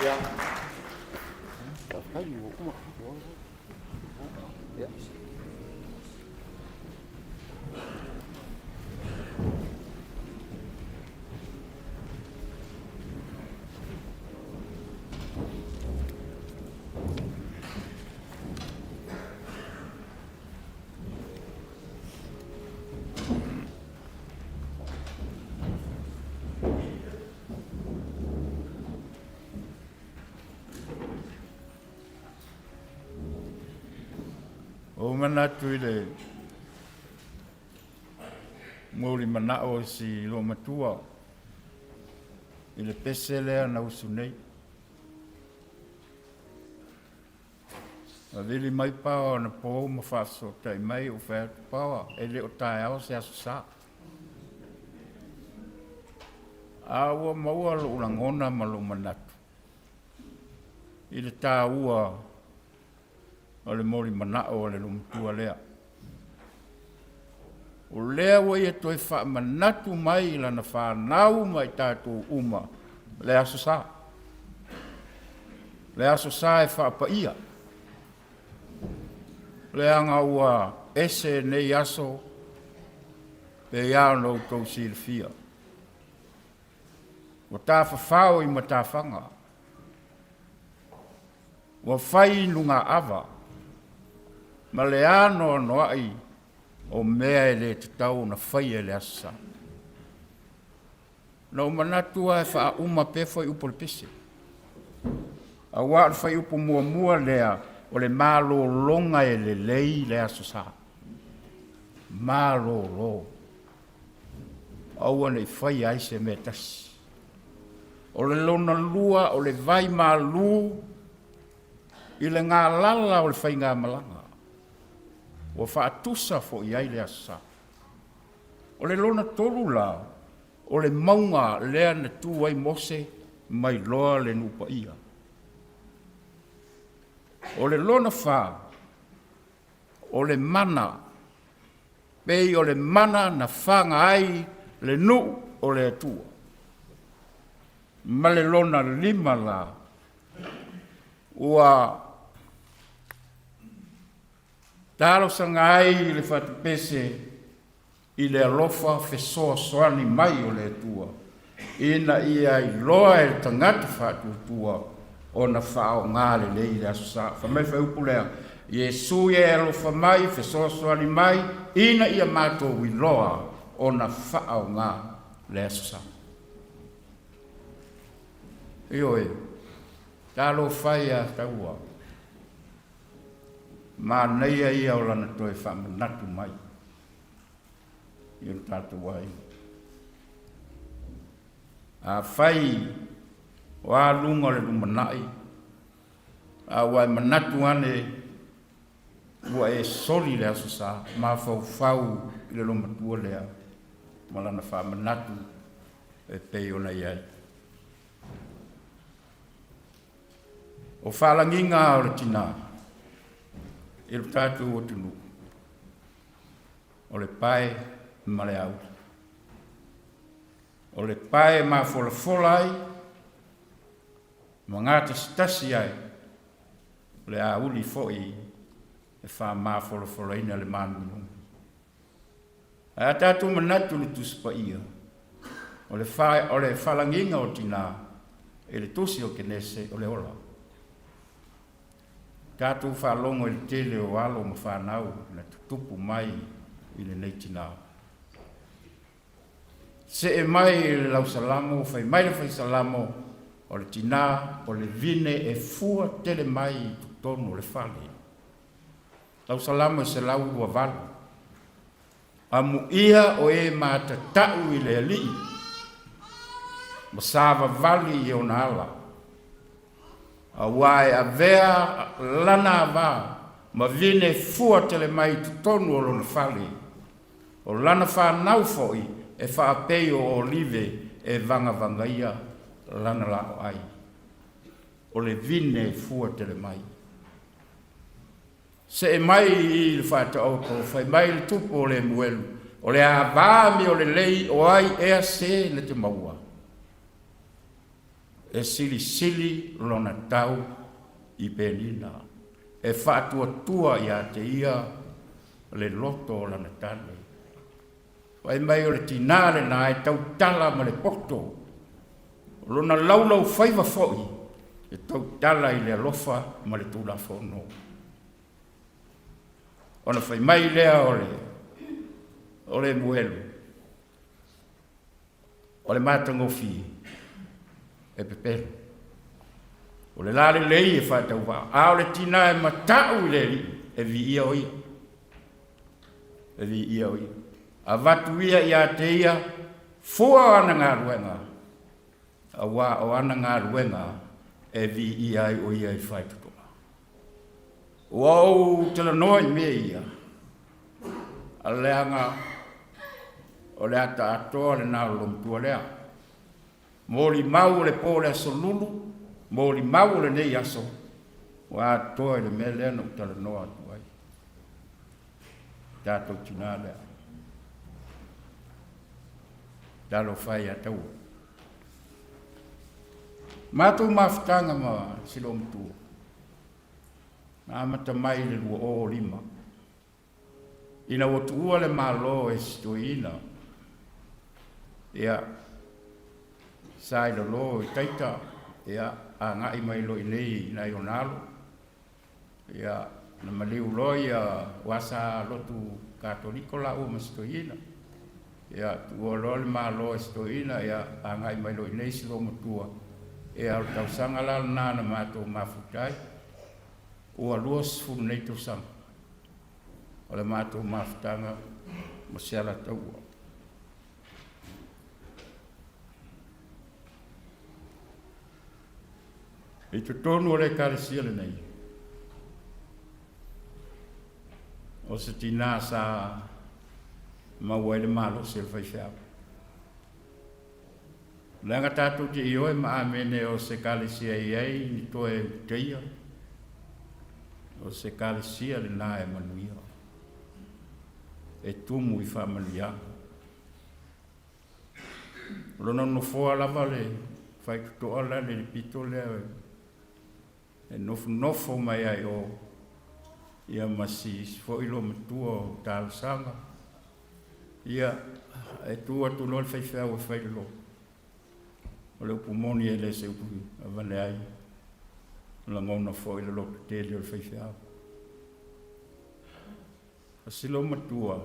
Ia. Ia. Ua ou manatu i le molimanao o si loomatua i le pese lea na usu nei. Na vili mai Paoa anapo ma faafesootai mai, ou fai atu, Paoa, e le o taeao se Aso Sa. A ua maua lou lagona ma lou manatu i le taua o le molimanao a le loomatua lea. O lea ua ia toe faamanatu mai i lana fanau ma i tatou uma le Aso Sa. Le Aso Sa e faapaia, leaga ua ese nei aso pei lava ona outou silafia. Ua tafafao i matafaga, ua fai lugaava ma le anoanoai o mea e le tatau ona faia i le Aso Sa. Na ou manatu lava e faauma pea fuaiupu o le pese, aua o le fuaiupu muamua lea, o le malologa e lelei le Aso Sa. Malolo. Aua ne i faia ai se mea e tasi. O le lona lua, o le vai malu i le galala o le faigamalaga, ua faatusa foi i ai le Aso Sa. O le lona tolu la, o le mauga lea na tu ai Mose ma iloa le nuu paia. O le lona fa, o le mana, pei o le mana na faga ai le nuu o le Atua. Ma le lona lima la, ua talosaga ai le fatupese i le alofa fesoasoani mai o le Atua, ina ia iloa e le tagata faatuatua ona faaaoga lelei le Aso Sa. Fai mai le fuaiupu lea, Iesu ia e alofa mai, fesoasoani mai, ina ia matou iloa ona faaaoga le Aso Sa. Ioe, talofa e ia Taua, manaia ia o lana toe faamanatu mai i lo tatou aiga. Afai o a luga o le lumanai, a ua e manatu ane ua e soli le Aso Sa, mafaufau i le loomatua lea ma lana faamanatu e pei ona i ai. O faalagiga o le tinā i lo tatou atunuu, o le pae ma le auli. O le pae e mafolafola ai ma gatasitasi ai, o le auli foi e faamafolafolaina le manumanuga. Ae a tatou manatu i le Tusi Paia, o le, fa, o le falagiga o tinā i le Tusi o Kenese o le ola. Tatou faalogo i le tele o alo ma fanau na tutupu mai i lenei tinā. See mai i le lausalamo, fai mai le faisalamo, o le tinā o le vine e fua tele mai i totonu o le fale. Lausalamo e 128. Amuia o e matata'u i le Alii, ma savavali i ona ala, auā e avea lana avā ma vine fua tele mai i totonu o lona fale, o lana fanau fo'i e faapei o olive e vagavagaia lana lao'ai. O le vine e fua tele mai. See mai i le Faataoto, fai mai le tupu o Lemuelu, O le ava amio lelei o ai ea se na te maua? E silisili lona tau i Penina, e faatuatua ia te ia le loto o lana tane. Fai mai o le tinā lenā e tautala ma le poto, o lona laulaufaiva foi e tautala i le alofa ma le Tulafono. Ona fai mai lea o le o Lemuelu, O le matagofie e pepelo, o le lalelei e faatauvaa, a o le tinā e mata'u i le Alii, e viia o ia, e viia o ia. Avatu ia ia te ia fua o ana galuega, auā o ana galuega e viia ai o ia i faitotoa. Ua ou talanoa i mea ia, leaga o le ata atoa lena o le lomatua lea. Molimau o le po o le aso Lulu, molimau o lenei aso, ua atoa i le mea lea na ou talanoa atu ai. Tatou tinā lea. Talofa e ia taua. Matou mafutaga ma si lomatua. Na amata mai i le 2005, ina ua tuua le Malo e si toeaina, ia, sa i lalo i Taita, ia, agai mai loa i inei i nai ona alo, ia, na maliu loa ia, aua sa lotu Katoliko laua ma si toeaina, ia, tuua loa le Malo e si toeaina, ia, agai mai loa i inei si loomatua, ia, o le tausaga la lena na matou mafuta ai, ua 20 nei tausaga o le matou mafutaga ma se Alataua. I totonu o le Ekalesia lenei, o se tinā sa maua ai le malosi o le faifeau. Leaga tatou te ioe ma amene o se Ekalesia e i ai ni toe uteia, o se Ekalesia lenā e manuia, e tumu i faamanuiaga. O lona nofoa lava le faitotoa la le pito lea e nofonofo mai ai o ia ma si foi lo matua o talosaga. Ia, e tu atu loa le faifeau e fai le loto. O le upu moni e le se upu avane ai. Lagona foi le loto tele o le faifeau. A si lo matua,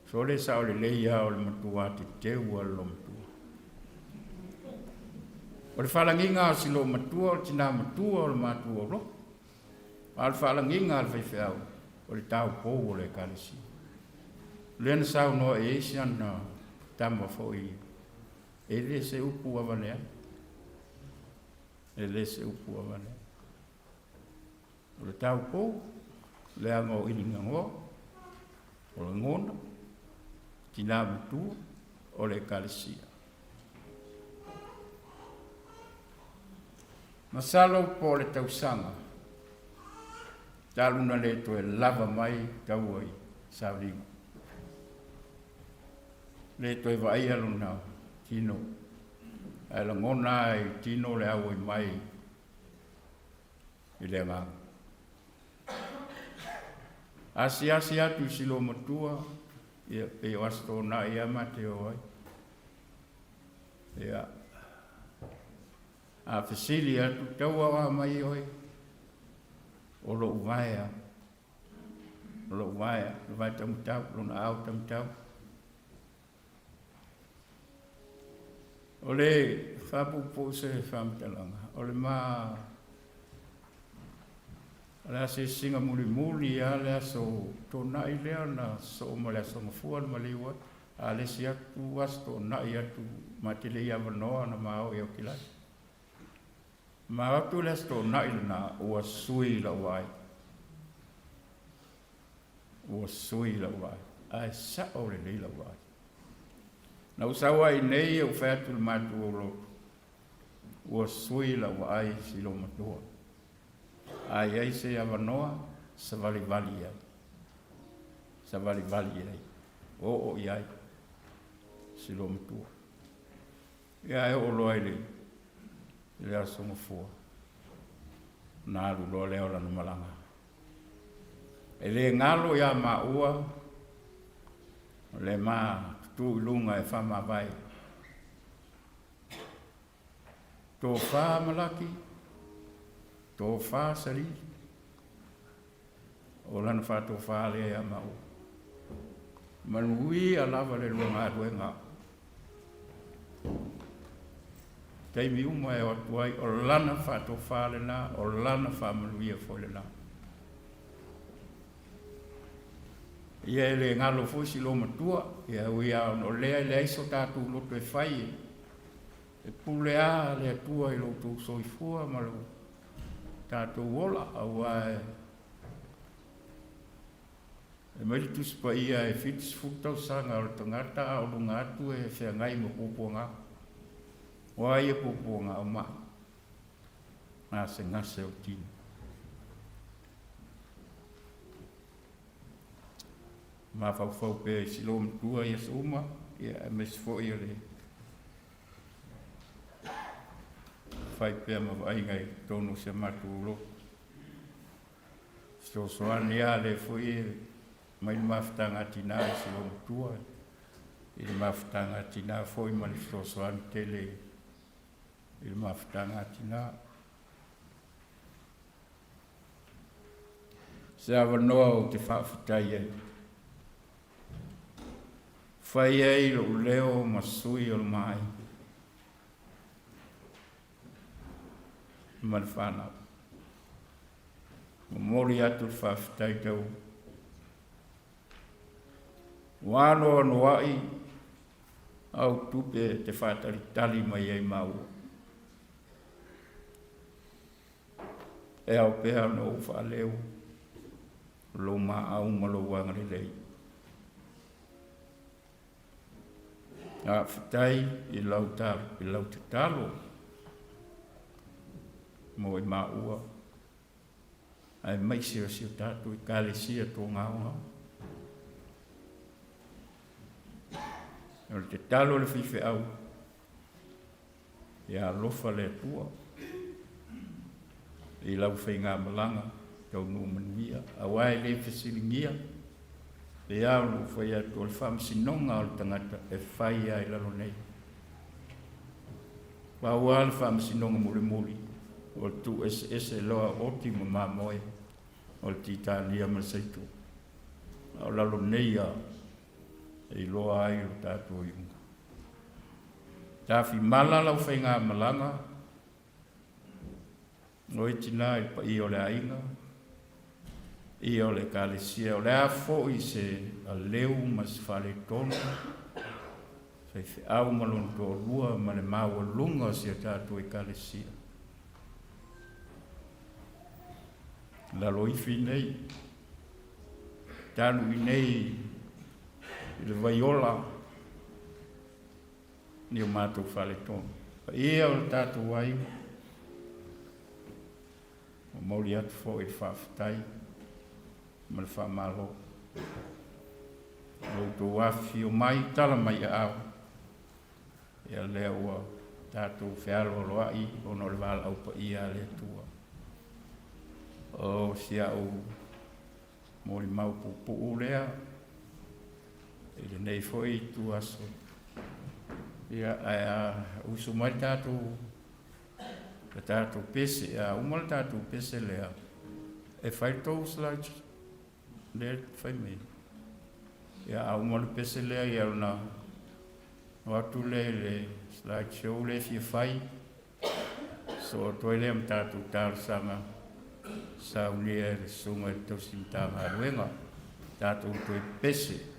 Sole sao lelei lava o le matua teteu a le loomatua. O le faalagiga a si loomatua o le tinā matua o le matua o Lotu, a o le faalagiga a le faifeau o le taupou o le Ekalesia. O lea na saunoa i ai si ana tama foi, e le se upu avane ai. E le se upu avane ai. O le taupou, leaga o iligagoa, o lagona, tinā matua, o le Ekalesia. Masalo po o le tausaga talu na le toe lava mai taua i sauniga. Le toe vaaia lona tino, ae lagona lava i tino le auai mai i le agaga. Asiasi atu i si loomatua, ia, pei o Aso Toonai lava ma te o ai. Ia, a fesili atu, taua o a mai oe, o lou vaea, o lou vaea, le vae taumatau, lona ao taumatau. O le faapuupuu se faamatalaga, o le ma o le asiasiga mulimuli lava le aso Toonai lea na sosoo ma le aso Gafua na maliu ai, a le isi atu aso Toonai atu ma te le i avanoa na ma oo i Aukilani. Ma atu le aso Toonai lena ua sui lau vaai. Ua sui lau vaai, ae sao lelei lau vaai. Na ou sau ai nei ou fai atu i le matou lotu, ua sui lau vaai i si loomatua. A i ai se avanoa, savalivali i ai. Savalivali i ai. Oo i ai si loomatua. Ia e oo loa i le I le Aso Gafua, ona alu loa lea o lana malaga. E le galo iā maua le ma tutū i luga e faamavae. Tofa Malaki, tofa Sali, o lana faatofa lea iā maua. Manuia lava le lua galuega. Taimi uma e o atu ai, o lana faatofa lena, o lana faamanuia foi lena. Ia e le galo foi si lo matua, ia ui lava ona o lea e leai so tatou loto e fai e pule a le Atua i lo outou soifua ma lo tatou ola, aua e E mai le Tusi Paia e 70 tausaga o le tagata a o luga atu e feagai ma puapuaga. O a ia puapuaga? O ma'i, gasegase o le tino. Mafaufau pea i si loomatua i aso uma, ia aemaise foi o le fai pea ma vaaiga i totonu o si a matou lotu. Fesoasoani lava lea foi e mai le mafutaga a tinā i si loomatua, i le mafutaga a tinā foi ma le fesoasoani tele i le mafutaga a tinā. Se avanoa ou te faafetai ai. Fai ai lou leo ma sui o le maaiga ma le whanau. Momoli atu le faafetai tau ua anoanoai au tupe te faatalitali mai ai maua. E ao pea ona ou faaleo lou maau ma lou agalelei. Faafetai i lau i lau tatalo mo i maua aemaise o si o tatou Ekalesia togaoga. O le tatalo a le faifeau, ia alofa le Atua i lau faigamalaga taunuu manuia, aua e le fesiligia pe a ona ou fai atu o le faamasinoga o le tagata e fai lava i lalo nei. Pau lava le faamasinoga mulimuli o le tuueseese loa o oti ma mamoe o le titalia ma le saitu. A o lalo nei lava e iloa ai lo tatou iuga. Tafimala lau faigamalaga, oe tinā i le paia o le aiga, ia o le Ekalesia, o le a foi se aleu ma se faaletonu, faifeau ma lona toalua ma le maualuga o si a tatou Ekalesia. Lalo ifi nei, talu i nei i le vaiola ni o matou faletonu. Paia o le tatou aiga, momoli atu foi le faafetai ma le faamalo. Lo outou afifio mai, tala mai aao, ia lea ua tatou fealoaloai ona o le valaau paia a le Atua. O si au molimau puupuu lea i lenei foi ituaso. Ia, ae a usu mai le tatou le tatou pese, a uma le tatou pese lea, e fai le tou slide lea fai mai. Ia, a uma le pese lea, ia ona o atu lea i le slide show lea e fia fai, so atu ai lea ma tatou talosaga saunia e le susuga i le tausi Matagaluega, tatou toe pese.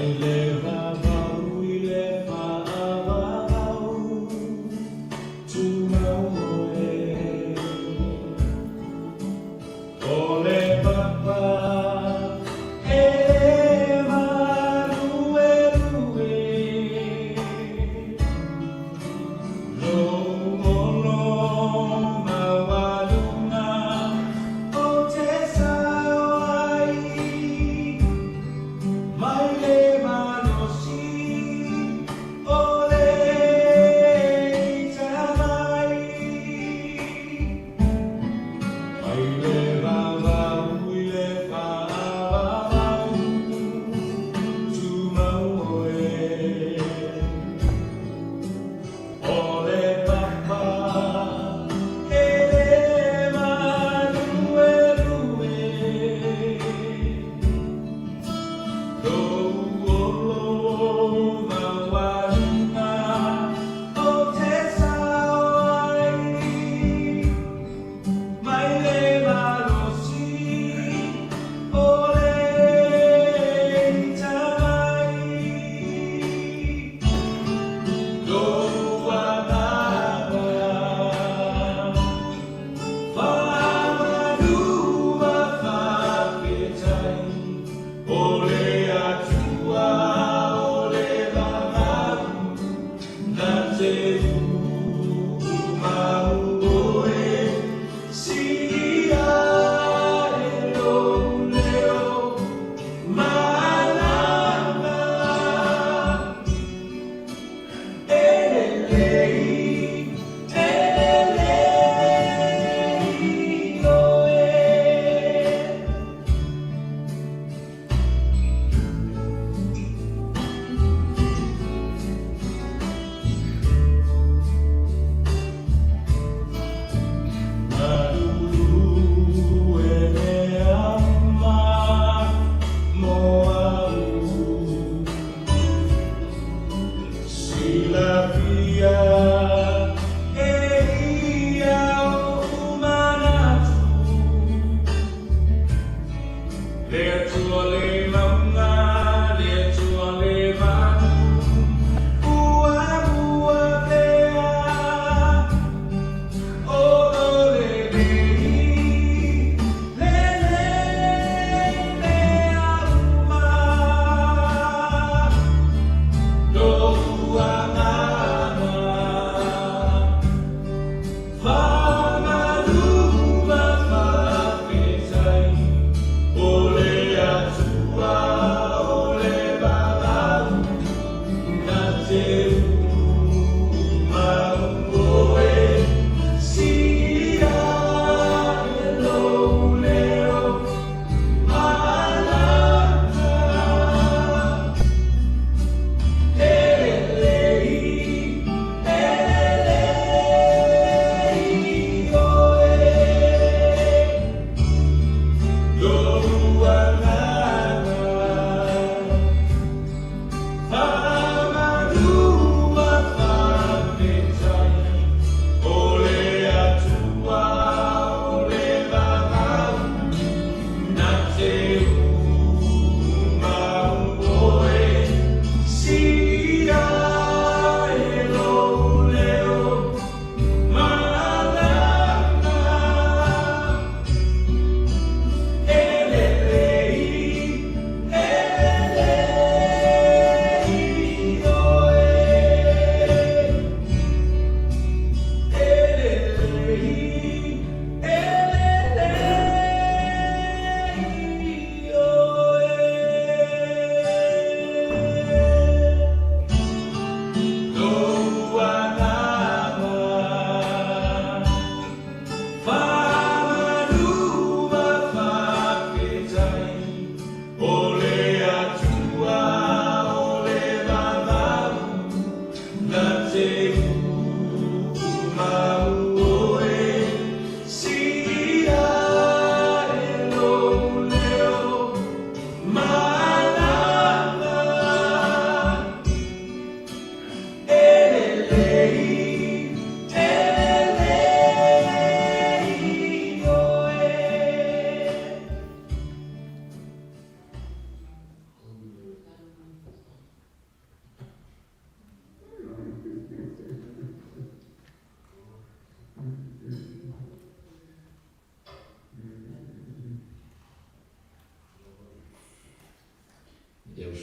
E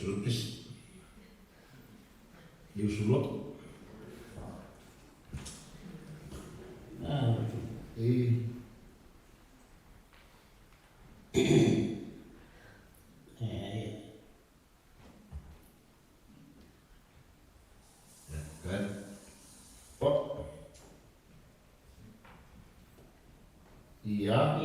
usu le pesi. I usu loa. E. Ia.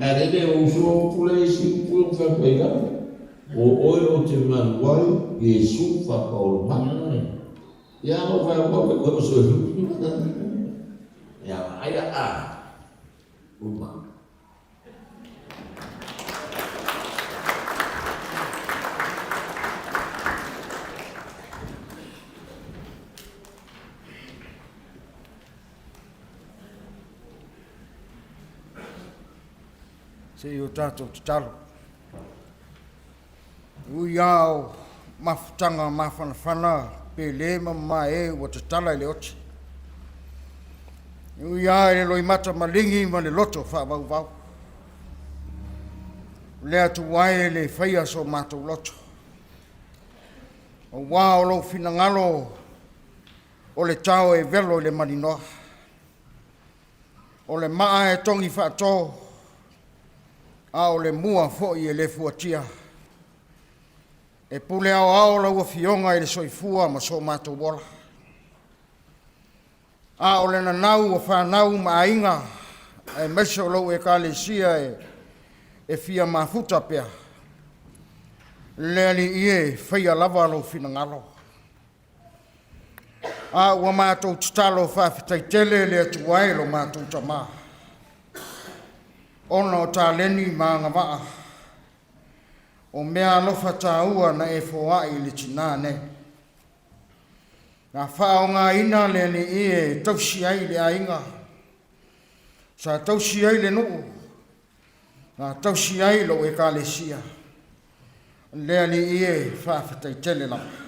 Ae le o uso o pule i si upu o whai mai rā. O oe o te manu ai, Iesu whakaora mai. Ia no whai au pe koe o so Ia ai a uma. Se i o tātou tatalo. Ui ao mafutanga mafanafana pe le ma e ua tatala i le oti. Ui a i le loimata malingi ma le loto whaavauvau. Le atu ai le whaia so mātou loto. O wā o lou finagalo o le tao e velo i le maninoa. O le maa e tongi whaatō, a o le mua foi e le fuatia. E pule ao ao lau afioga i le soifua ma so matou ola. A o le nanau o whanau ma aiga, aemaise o lou ekalesia e, e fia mafuta pea. Le Alii e faia lava lou finagalo. A ua matou tatalo faafetai tele le Atua e lo matou tamā. Ona o taleni ma agavaa, o mea alofa tāua na e foai i le tinā nei. Na whaongaina le Alii e tausi ai le aiga. Sa tausi ai le nuu. Na tausi ai lou ekalesia. Le Alii e faafetai tele lava.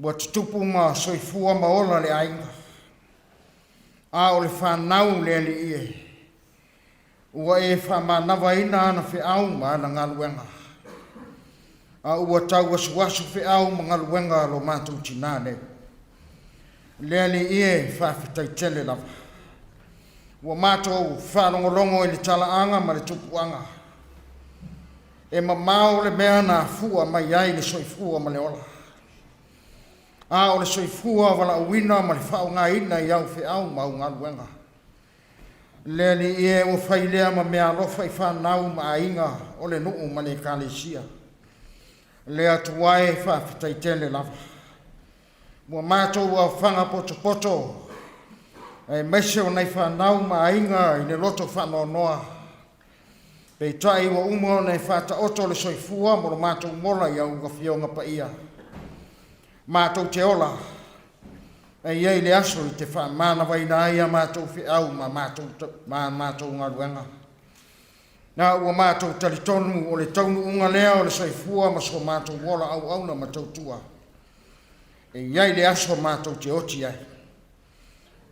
Ua tutupu ma soifua ma ola le aiga. A o le whanau le Alii e. Ua e whaamanavaina ana feau ma ana galuega. A ua tau asuasu feau ma galuega lo matou tinā nei. Le Alii e faafetai tele lava. Ua matou faalogologo i le talaaga ma le tupuaga. E mamao le mea na afua mai ai le soifua ma le ola. A o le soifua valaauina ma le faaaogaina i au feau ma au galuega. Le Alii e ua fai lea ma mea alofa i whanau ma aiga o le nuu ma le ekalesia. Le Atua e faafetai tele lava. Ua matou aofaga potopoto, aemaise o nai whanau ma aiga i le loto whaanoanoa. Peitai ua uma ona e faataoto le soifua mo lo matou ola i au Afioga Paia. Matou te ola, e i ai le aso i te faamanavaina ai a matou feau ma a matou galuega. Na ua matou talitonu o le taunuuga lea o le soifua ma so matou ola auauna ma tautua. E i ai le aso matou te oti ai.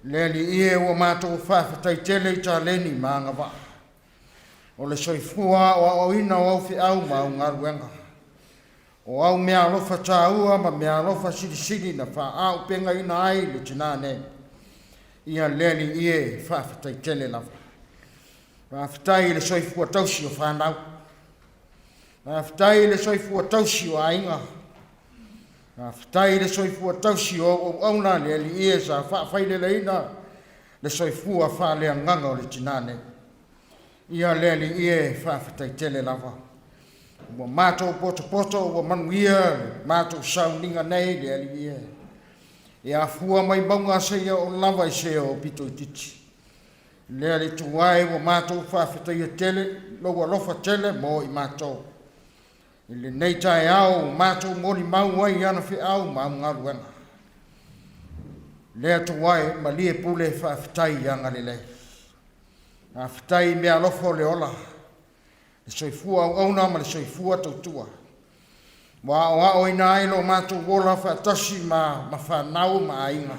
Le Alii e, ua matou faafetai tele i taleni ma agavaa o le soifua aoaoina o au feau ma au galuega. O au meaalofa taua ma meaalofa silisili na faaaupegaina ai le tinā nei. Ia le Alii e, faafetai tele lava. Faafetai i le soifua tausi o fanau. Faafetai i le soifua tausi o aiga. Faafetai i le soifua tausi o au auauna, le Alii e, sa faafaileleina le soifua faaleagaga o le tinā nei. Ia le Alii e, faafetai tele lava. Ua matou potopoto ua manuia le matou sauniga nei, le Alii e. E afua mai mauga seia oo lava i se o pito itiiti. Le Alii tuai ua matou faafetaia tele lou alofa tele mo i matou. I lenei taeao ua matou molimau ai i ana feau ma au galuega. Le Atua e, malie pule faafetai i agalelei. Faafetai i meaalofa o le ola, le soifua auauna ma le soifua tautua. Ua aoaoina ai lo matou ola faatasi ma fanau ma aiga.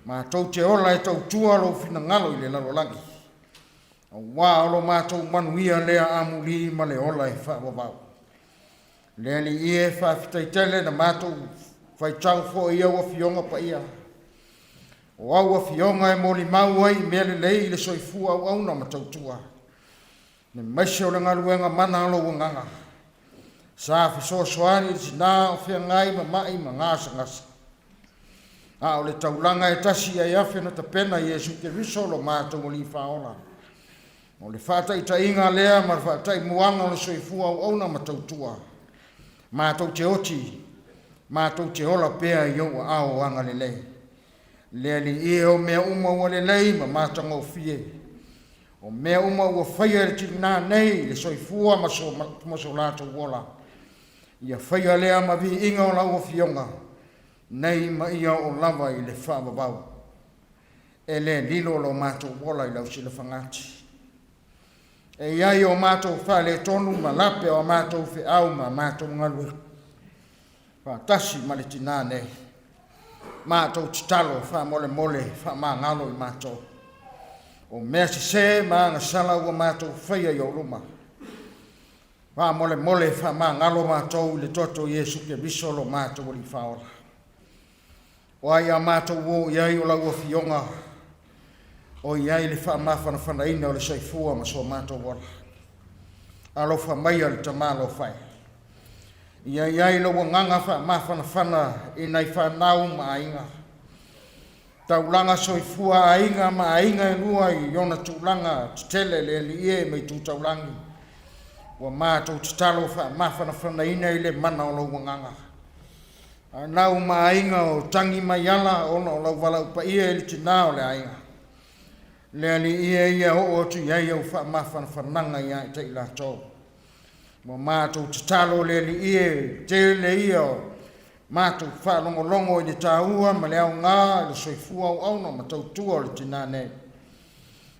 Matou te ola e tautua lou finagalo i le lalolagi. Auā o lo matou manuia lea amuli ma le ola e faavavau. Le Alii e, faafetai tele na matou faitau foi i au afioga paia. O au afioga e molimau ai i mea lelei i le soifua auauna ma tautua, aemaise o le galuega mana a lou agaga. Sa fesoasoani i le tinā o feagai ma ma'i ma gasegase. A o le taulaga e tasi ai afe na tapena Iesu Keriso lo matou Alii Faaola. O le faataitaiga lea ma le faataimuaga o le soifua auauna ma tautua. Matou te oti, matou te ola pea i ou aao agalelei. Le Alii e, o mea uma ua lelei ma matagofie. O mea uma ua faia e le tinā nei i le soifua ma so latou ola. Ia faia lea ma viiga o lau Afioga nei ma ia oo lava i le faavavau. E le lilo lo matou ola i lau silafagati. E i ai o matou faaletonu ma lape o a matou feau ma a matou galuega faatasi ma le tinā nei. Matou tatalo faamolemole faamagalo i matou. O mea sesē ma agasala ua matou faia i ou luma. Faamolemole faamagalo matou i le toto o Iesu Keriso lo matou Alii Faaola. O ai a matou o i ai o lau Afioga, o i ai le faamafanafanaina o le soifua ma so matou ola. Alofa maia le Tama alofa e. Ia i ai lou agaga faamafanafana i nai fanau ma aiga. Taulaga soifua aiga ma aiga e lua i ona tulaga tetele le Alii e ma itu taulagi. Ua matou tatalo faamafanafanaina i le mana o lou agaga. Anau ma aiga o tagi mai ala ona o lau valaau paia i le tinā o le aiga. Le Alii e, ia oo atu i ai au faamafanafanaga ia te i latou. Ua matou tatalo le Alii e, tele ia o matou faalogologo i le taua ma le aoga i le soifua auauna ma tautua o le tinā nei.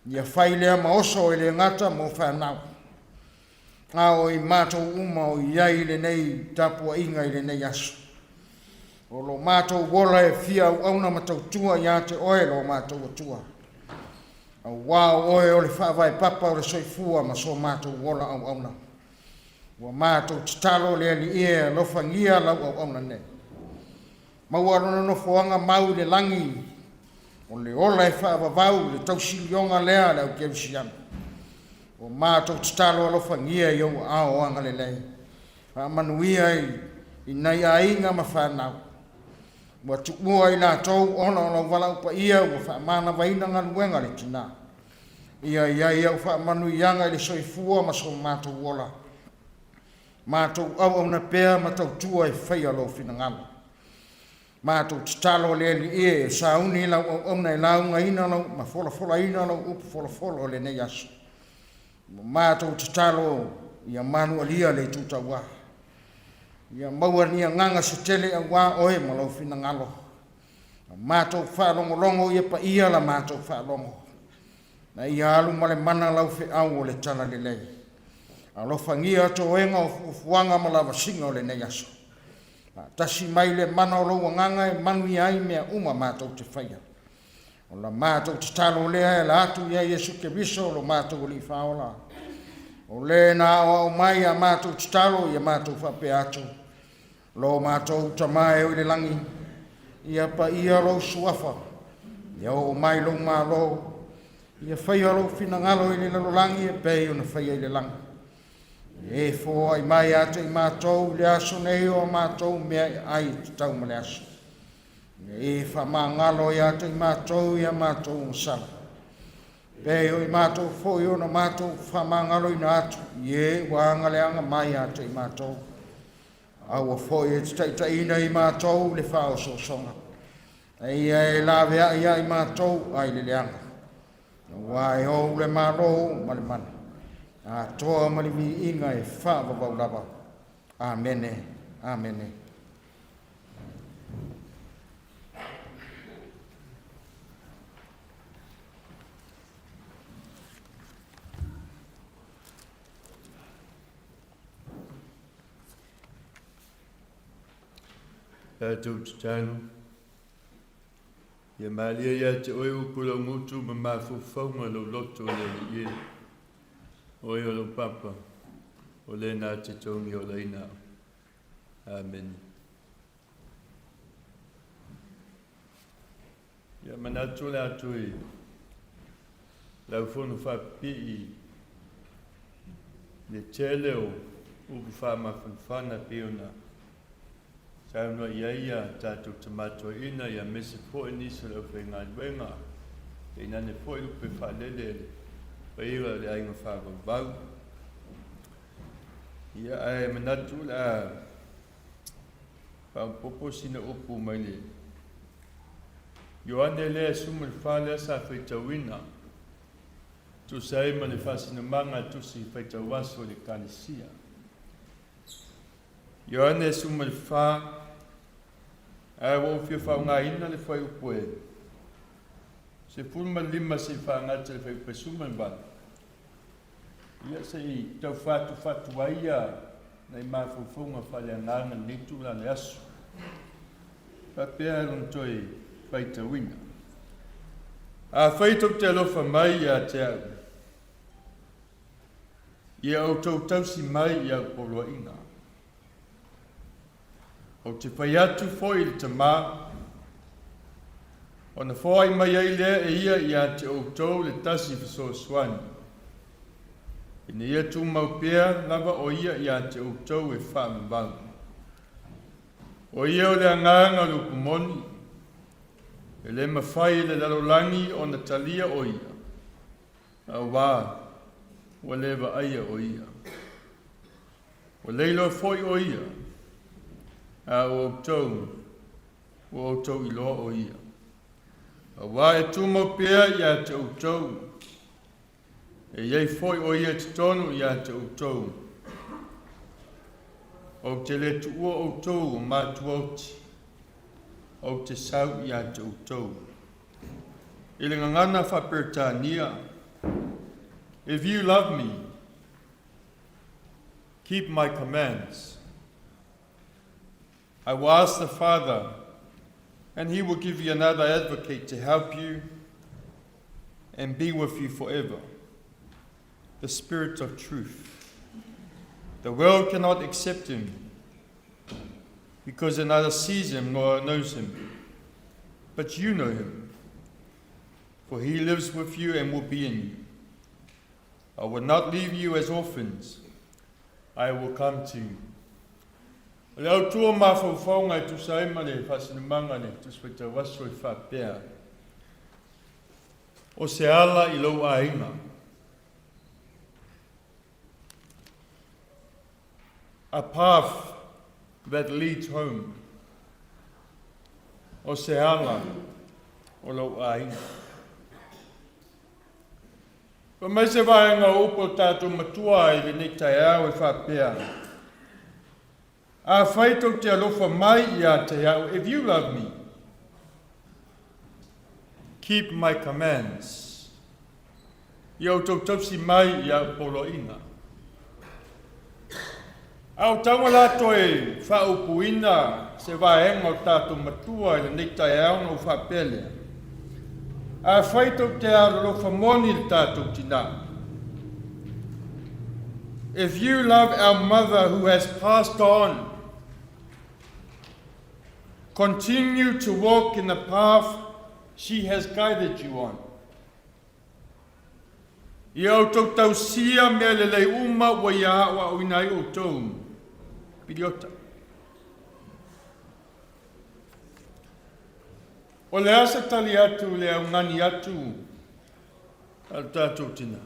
Ia fai lea ma oso e le gata mo fanau, a o i matou uma o i ai i lenei tapuaiga i lenei aso. O lo matou ola e fia auauna ma tautua ia te oe lo matou Atua. Auā o oe o le faavae papa o le soifua ma so matou ola auauna. Ua matou tatalo le Alii e, alofagia lau auauna nei. Maua lona nofoaga mau i le lagi, o le ola e faavavau i le tausilioga lea a le au kerisiano. Ua matou tatalo alofagia i ou aao agalelei. Faamanuia i nai aiga ma fanau. Ua tuua i latou ona o lau valaau paia ua faamanavaina galuega a le tinā. Ia i ai au faamanuiaga i le soifua ma so matou ola. Matou auauna pea ma tautua e faia lou finagalo. Matou tatalo le Alii e, sauni lau auauna e laugaina lau ma folafolaina lau upu folafolo o lenei aso. Ma matou tatalo ia manualia le itu tauā. Ia maua ni agaga se tele auā Oe ma Lou finagalo. A matou faalogologo ia paia la matou faalogo. Na ia alu ma le mana Lau feau o le Talalelei. Alofagia toega o fuafuaga ma lavasiga o lenei aso. Faatasi mai le mana o Lou Agaga e manuia ai mea uma matou te faia. O la matou tatalo lea e ala atu ia Iesu Keriso lo matou Alii Faaola. O le na aoao mai a matou tatalo ia matou faapea atu, Lo matou Tama e o i le lagi, ia paia lou suafa, ia oo mai lou malo, ia faia lou finagalo i le lalolagi e pei ona faia i le lagi. Ia e foai mai ia te i matou i le aso nei o a matou mea e ai e tatau ma le aso. Ia e faamagalo ia te i matou i a matou ogasala. Pei o i matou foi ona matou faamagaloina atu i e ua agaleaga mai ia te i matou. Aua foi e te taitaiina i matou i le faaosoosoga. A ia e laveai ia i matou ai le leaga. Aua e ou le Malo ma le mana, atoa ma le viiga e faavavau lava. Amene. Amene. Tatou tatalo. Ia malie ia te oe upu lou gutu ma mafaufauga lou loto le Alii e. Oe o lou Papa, o le na te togi olaina au. Amene. Ia manatu le atu i lau fono faapipii le tele o upu faamafanafana pei ona saunoa i ai ia tatou tamatoeaina ia aemaise foi nisi o le aufaigaluega tainane foi lupe faalele e le paia o le aiga faavauvau. Ia ae manatu o le a faaopoopo sina upu mai le Ioane lea 14 lea sa faitauina tusa ai ma le faasinomaga a tusi faitau aso i le Ekalesia. Ioane 14, ae ua ou fia faaaogaina le fuaiupu e 15 seia faagata i le fuaiupu e 18. Ia se i tau fatufatu ai ia nai mafaufauga faaleagaga i lenei itula o le aso. Faapea lona toe faitauina. Afai tou te alofa mai ia te au, ia outou tausi mai i au poloaiga. Ou te fai atu foi i le Tama, ona foai mai ai lea e ia ia te outou le tasi fesoasoani, ina ia tumau pea lava o ia ia te outou e faavavau. O ia o le agaga o le upu moni, e le mafai e le lalolagi ona talia o ia, auā ua le vaaia o ia. Ua leiloa foi o ia, a o outou, ua outou iloa o ia. Auā e tumau pea ia te outou, e i ai foi o ia i totonu ia te outou. Ou te le tuua outou o matuaoti, ou te sau ia te outou. I le gagana faa-Peretania, If you love me, Keep my commands. I will ask the Father, and he will give you another advocate to help you and be with you forever the Spirit of truth. The world cannot accept him because it neither sees him nor knows him. But you know him, for he lives with you and will be in you. I will not leave you as orphans, I will come to you. O le autu o mafaufauga e tusa ai ma le faasinomaga le Tusi Faitau Aso e faapea, O se ala i lou aiga. A path that leads home. O se ala o lou aiga. Fai mai se vaega o upu a lo tatou Matua i lenei taeao e faapea, Afai tou te alofa mai ia te au, if you love me, keep my commands. Ia outou tausi mai i au poloaiga. A o tauga la toe faaupuina se vaega o tatou matua i lenei taeao ona ou faapea lea, Afai tou te alolofa moni i le tatou tinā, If you love our mother who has passed on, continue to walk in the path she has guided you on. Ia outou tausia mea lelei uma ua ia aʻoaʻoina ai outou. Piliota. O le a se tali atu le augani atu a le tatou tinā?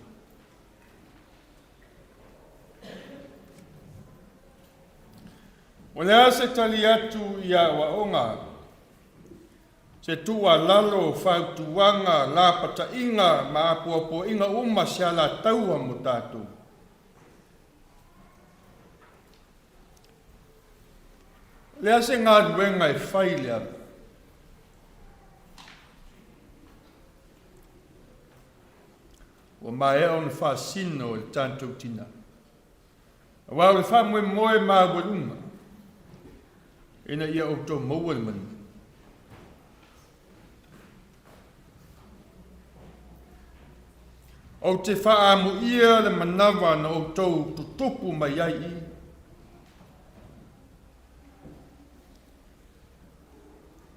O le a se tali atu i aʻoaʻoga? Se tuualalo, fautuaga, lapataiga ma apoapoaiga uma se alataua mo tatou. O le a se galuega e fai i le ala? Ua maea ona faasino e le tatou tinā. Aua o le faamoemoe maualuga ina ia outou maua le manuia. Ou te faaamuia le manava na outou tutupu mai ai i.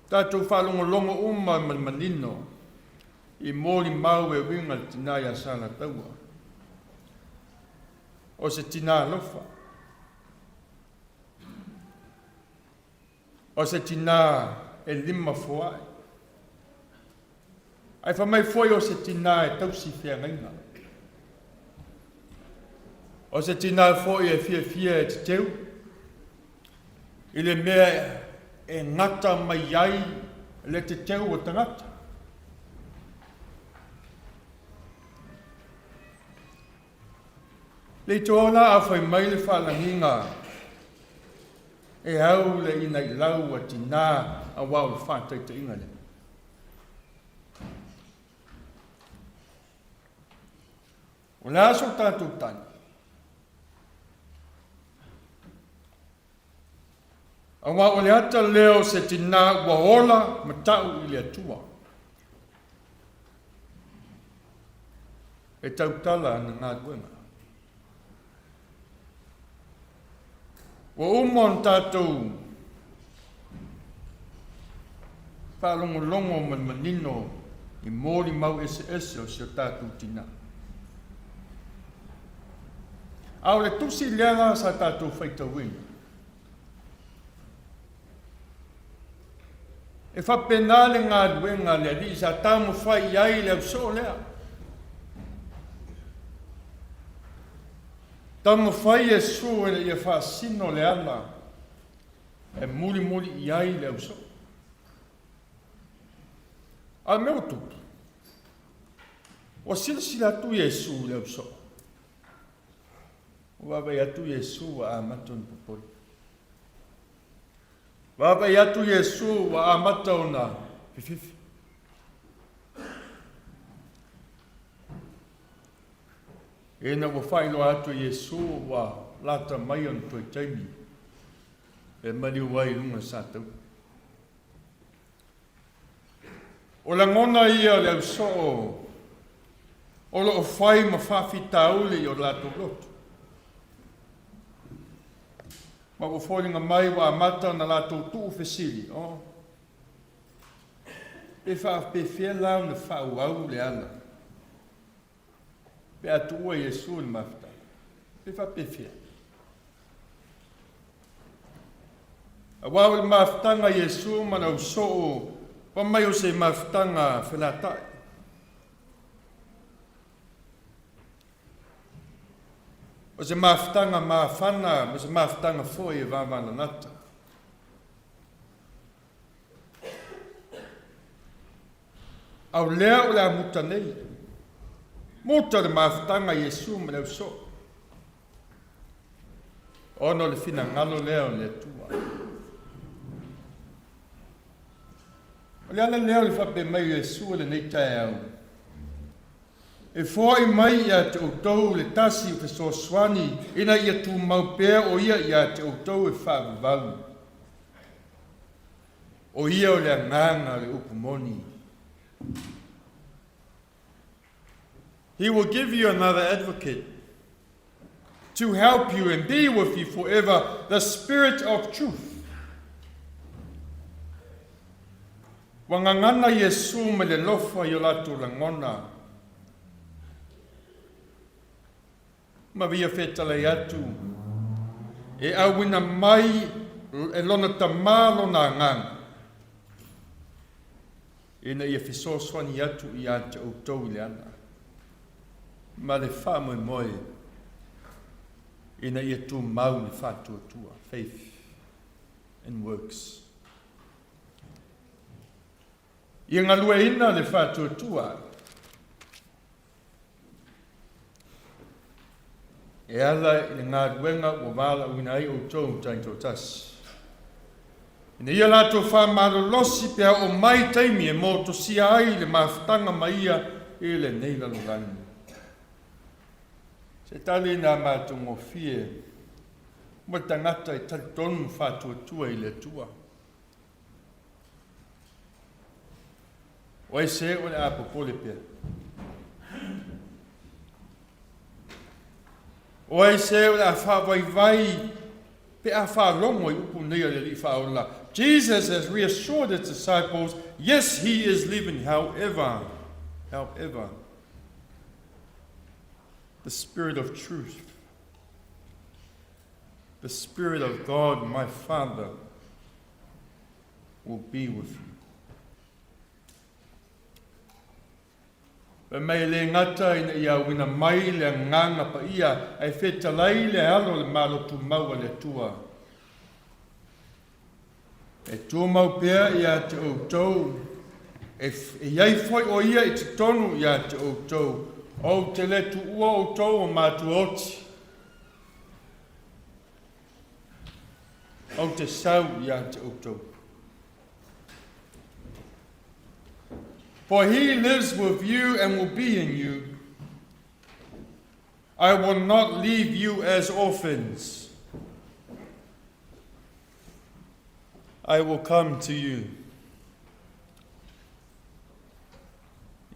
Tatou faalogologo uma ma le manino i molimau e uiga i le tinā ia Salataua. O se tinā alofa. O se tinā e limafoaʻe. Ae fai mai foi o se tinā e tausi feagaiga. O se tinā foi e fiafia e teteu i le mea e gata mai ai le teteu o tagata. Le itoa a fai mai le faalagiga e au le inailau a tinā aua o le faataitaiga lea. O le a so tatou tali? Aua o le ata lea o se tinā ua ola ma ta'u i le Atua. E tautala ana galuega. Ua uma ona tatou faalogologo ma le manino i molimau eseese o si o tatou tinā. A o le tusi lea la sa tatou faitauina, e faapena le galuega a le Alii sa taumafai i ai le ausoo lea. Taumafai Iesu ina ia faasino le ala e mulimuli i ai le ausoo. A o le mea ua tupu, Ua silasila atu Iesu i le ausoo. Ua vaavaai atu Iesu ua amata ona popole. Vaavaai atu Iesu ua amata ona fififi. Ina ua faailoa atu e Iesu ua lata mai ona toe taimi e maliu ai i luga sa taua. O lagona ia o le ausoo o lo o fai ma faafitauli i o latou loto. Ma ua foliga mai ua amata ona latou tuu fesili, oh, pe faapefea la ona faaauau le ala pe a tuua Iesu i le mafutaga? Pe faapefea? Aua o le mafutaga a Iesu ma le ausoo fai mai o se mafutaga felataʻi. O se mafutaga mafana ma se mafutaga foi e vavalalata. A o lea o le a muta nei. Muta o le mafutaga a Iesu ma le ausoo, ona o le finagalo lea o le Atua. O le ala lea o le faapea mai o Iesu i lenei taeao, E foai mai ia te outou le tasi o fesoasoani ina ia tumau pea o ia ia te outou e faavavau. O ia o le agaga o le upu moni. He will give you another advocate to help you and be with you forever, the Spirit of truth. Ua gagana Iesu mai le alofa i o latou lagona. Ma ia fetalai atu, e auina mai e lona Tama lona Agaga, ina ia fesoasoani atu ia te outou i le ala ma le faamoemoe ina ia tumau le faatuatua, faith and works. Ia galueina le faatuatua e ala i le galuega ua valaauina ai outou taitoatasi. Ina ia latou faamalolosi pe a oo mai taimi e motosia ai le mafutaga ma ia i lenei lalolagi. Se tali nā matagofie mo le tagata e talitonu ma faatuatua i le Atua. O ai se o le a popole pea? O ai se o le a faavaivai pe a faalogo i upu nei a le Alii Faaola? Jesus has reassured his disciples, yes, he is leaving, however, however, the Spirit of truth, the Spirit of God, my Father, will be with you. Fai mai e le gata ina ia auina mai le Agaga Paia ae fetalai le alo o le Malo Tumau a le Atua. E tumau pea ia te outou, e, e i ai foi o ia i totonu ia te outou. Ou te le tuua outou o matua oti. Ou te sau ia te outou. For he lives with you and will be in you. I will not leave you as orphans. I will come to you.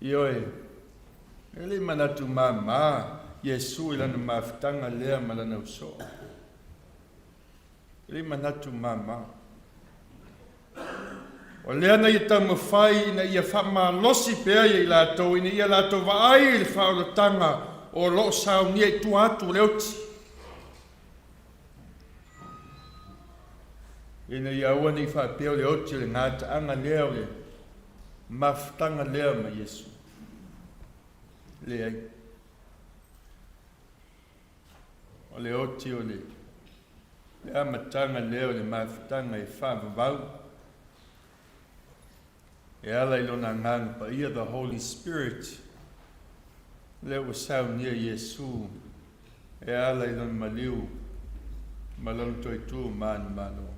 Ioe, e le i manatu māmā Iesu i lana mafutaga lea ma lana usoo. E le i manatu māmā. O lea na ia taumafai ina ia faamalosi pea ia i latou ina ia latou vaai i le faaolataga o lo o saunia i tua atu o le oti. Ina ia aua ne i faapea o le oti o le gataaga lea o le mafutaga lea ma Iesu. Leai. O le oti o le, le amataga lea o le mafutaga e faavavau e ala i lona Agaga Paia, the Holy Spirit, lea ua saunia Iesu e ala i lona maliu ma lona toetū manumalo.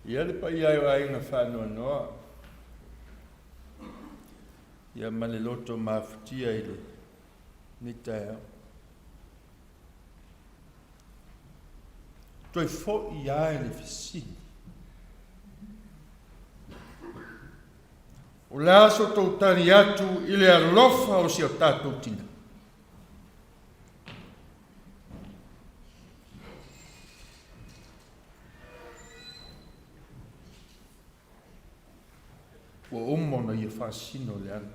Ia le paia ai o aiga faanoanoa, ia ma le loto mafutia i le nei taeao. Toe foi ai le fesili. O le a so tou tali atu i le alofa o si o tatou tina? Ua uma ona ia faasino le ala.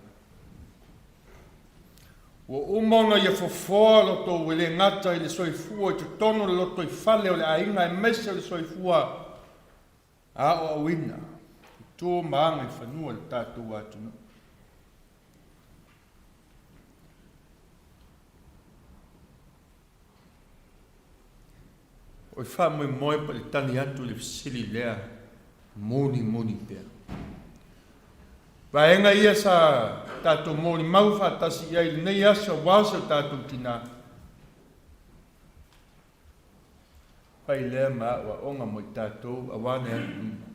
Ua uma ona ia fofoa lo outou e le gata i le soifua i totonu o le lotoifale o le aiga aemaise o le soifua aoaoina i tua ma agaifanua i le tatou atunuu. Oi faamoemoe pa le tali atu i le fesili lea mulimuli pea. Vaega ia sa tatou molimau faatasi i ai i lenei aso aua si o tatou tinā. Fai lea ma aoaoga mo i tatou aua le alu i luma.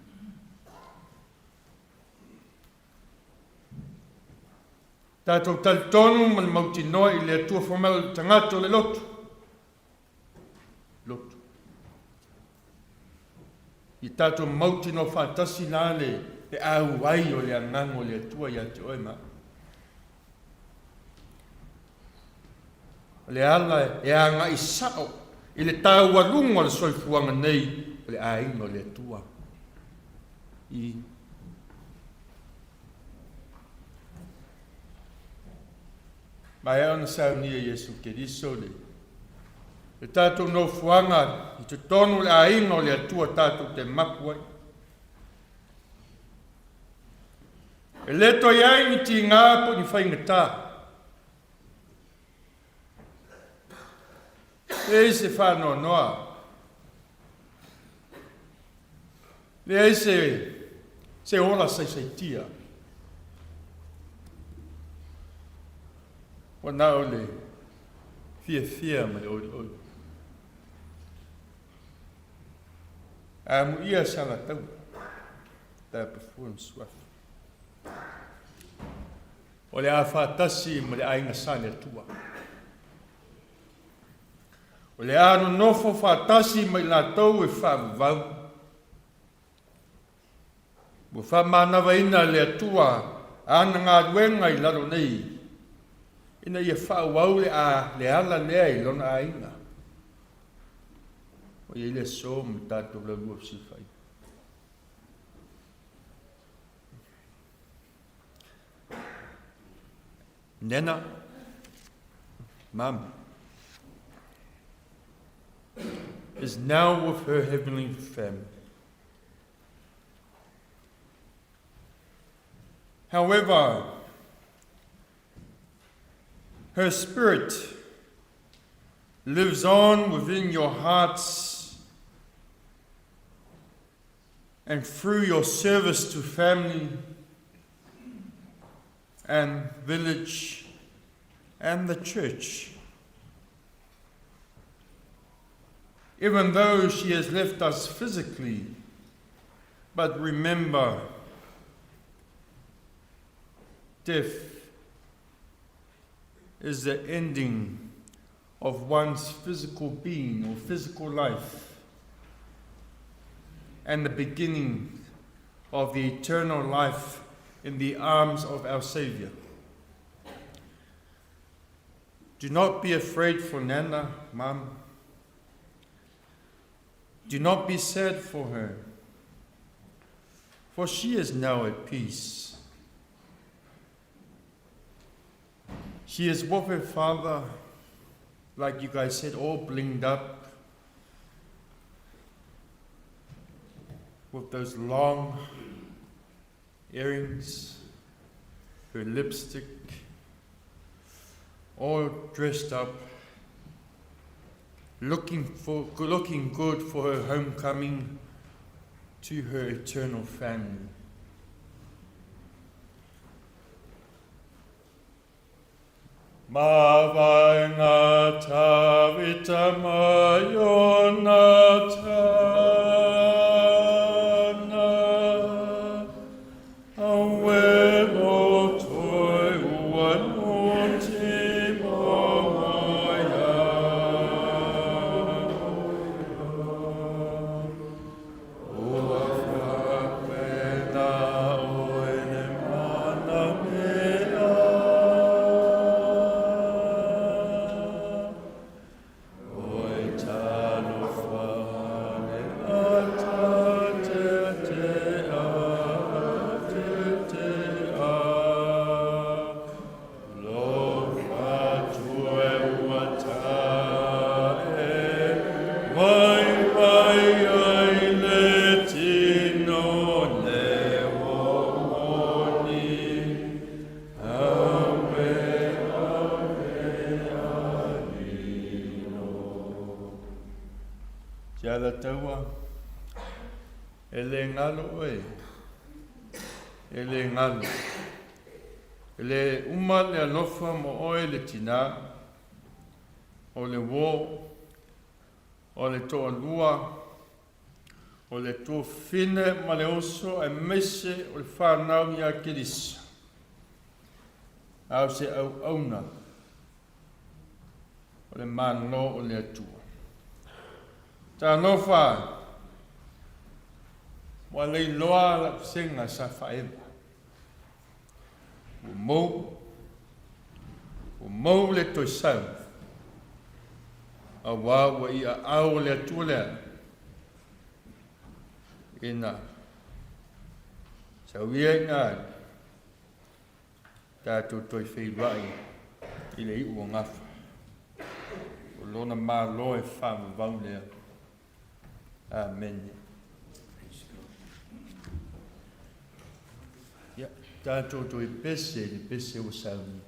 Tatou talitonu ma le mautinoa i le Atua fai mai o le tagata o le lotu. Lotu. I tatou mautinoa faatasi la le, le auai o le agaga o le Atua ia te oe ma au. O le ala e agai sao i le taualuga o le soifuaga nei o le aiga o le Atua. I Maea ona saunia Iesu Keriso le le tatou nofoaga i totonu o le aiga o le Atua tatou te mapu ai. E le toe ai ni tigā po o ni faigata. Leai se faanoanoa. Leai se, se ola saisaitia. Ua na o le fiafia ma le olioli. Amuia se alataua, taapafua ma suafa. O le a faatasi ma le aiga sa le Atua. O le a nonofo faatasi ma i latou e faavavau. Ua faamanavaina e le Atua ana galuega i lalo nei, ina ia faaauau le a le ala lea i lona aiga. Ua i ai le aso ma le tatou laulua fesilafai. Nena, Mum, is now with her heavenly family. However, her spirit lives on within your hearts and through your service to family and village and the church. Even though she has left us physically, but remember, death is the ending of one's physical being or physical life and the beginning of the eternal life in the arms of our Savior. Do not be afraid for Nana, Mum. Do not be sad for her, for she is now at peace. She is with her father, like you guys said, all blinged up with those long earrings, her lipstick, all dressed up, looking, for, looking good for her homecoming to her eternal family. Mavaenga Tavita Mayonatana Awelo toi ua noti momoia. Ua faapena oe le mana mea. Oi talofa le ata te te a te te a. Lo fatua ua ta e vai vai ai le tino le moni Aue aue alino. Te Alataua, e le ngalo oe. E le galo. E le uma le alofa mo oe le tinā, o le uō, o le toalua, o le tuafafine ma le uso aemaise o le fanau ia Kelisa, a o se auauna o le Malo o le Atua. Talofa e! Ua leiloa lau sega sa faaeva. Ua mou, ua mou le toe sau, auā ua i aao o le Atua lea, ina sau ia ina ai tatou toe feiloai i le iu o gafa. O lona Malo e faavavau lea. Amene. Ia, tatou toe pese i le pese ua sauni.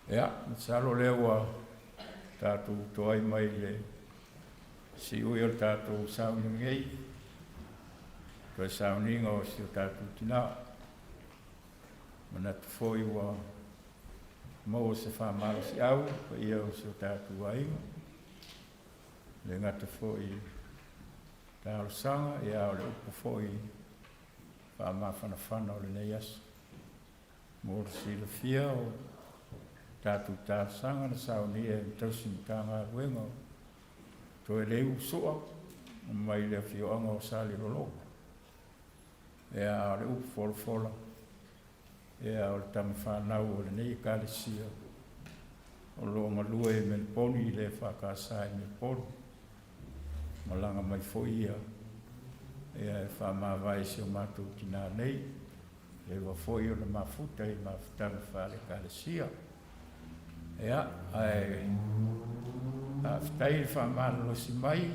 Ia, masalo lea ua tatou toai mai le siui o le tatou sauni nei, toe sauniga o si o tatou tinā. Manatu foi ua maua se faamalosiau paia o si o tatou aiga, le gata foi talosaga, ia o le upu foi faamafanafana o lenei aso. Mo le silafia o tatou talosaga na saunia e le Tausi Matagaluega o Toeleu Sua mai le afioaga o Salelologa. Ea o le upu folafola, ea o le tama fanau o lenei Ekalesia o lo o galue i Meliponi i le EFKS i Meliponi. Malaga mai foi ia. Ia e faamavae i si o matou tinā nei, leva foi ona mafuta i mafutaga faale-Ekalesia. Ia, ae faafetai i le faamalolosi mai,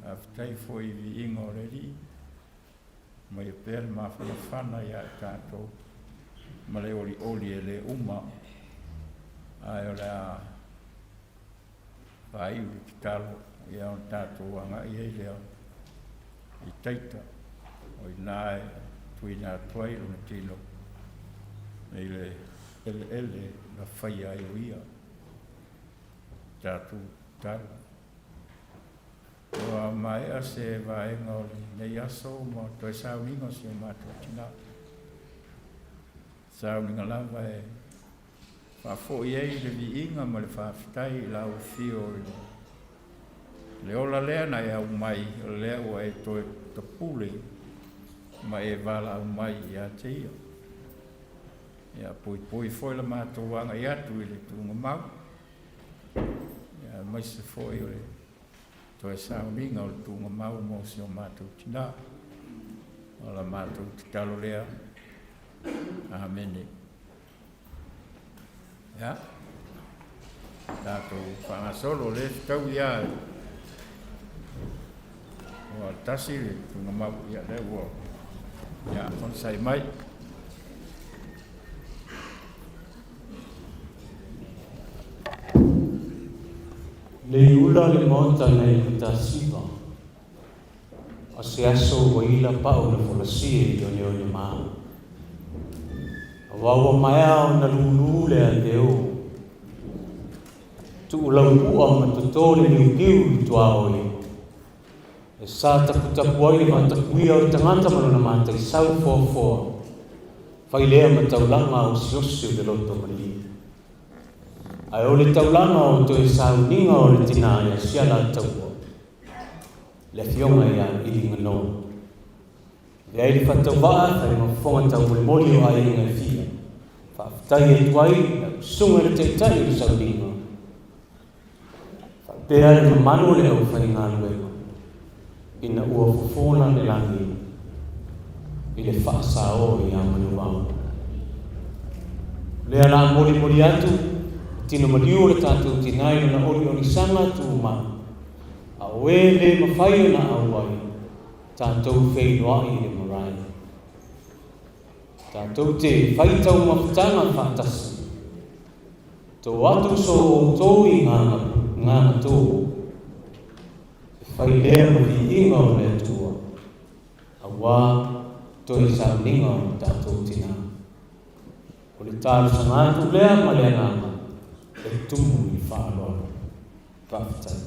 faafetai foi i viiga o le Alii, aumaia pea le mafanafana ia i tatou ma le olioli e le uma. Ae o le a faaiu le tatalo, ia ona tatou agai ai lea i taita, o i ina e tuuina atu ai lona tino i le eleele na faia ai o ia. Tatou tatalo. Ua maea se vaega o lenei aso ma toe sauniga o si o matou tinā. Sauniga lava e Faafoi ai le viiga ma le faafetai i lau Afio i le ola lea na e aumai, o lea ua e toe tapule ma e valaau mai ia te ia. Ia poipoi foi la matou agai atu i le tuugamau, ia aemaise foi o le toe sauniga o le tuugamau mo si o matou tinā. O la matou tatalo lea. Amene. Ia, tatou faagasolo lea fetaui lava ua tasi le tuugamau, ia lea ua, ia, onosai mai. Nei ula le maota nai Matasiva, O se aso ua ila pa'u na folasia i oneone mā. Auā ua maea ona lūlū le ateo, tuu laupu'a ma totō le niupiu i tuaoi, e sa taputapu ai le vatapuia o le tagata ma lona mataisau foafoa, fai lea ma taulaga osiosi o le loto maliu. Ae o le taulaga o toe sauniga o le tinā ia Sialataua, le Afioga ia Iliganoa. Avea ai le faatauvaa e fai ma fofoga taumolimoli o aiga e fia. Faafetai atu ai lau susuga i le Taitai o le Sauniga, faapea le mamalu o le aufaigaluega ina ua fofola le lagi i le faasao ia Manuvao. O lea la molimoli atu le tino maliu o le tatou tinā i lona oliolisaga tumau. A o e le mafai ona auai, tatou feiloai i le marae. Tatou te fai taumafataga faatasi. To atu so outou i Gagatou, e fai lea ma viiga o le Atua, auā toe sauniga o le tatou tinā. O le talosaga atu lea ma le agaga e tumu i le faaaloalo. Faafetai.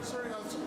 Sorry, sorry.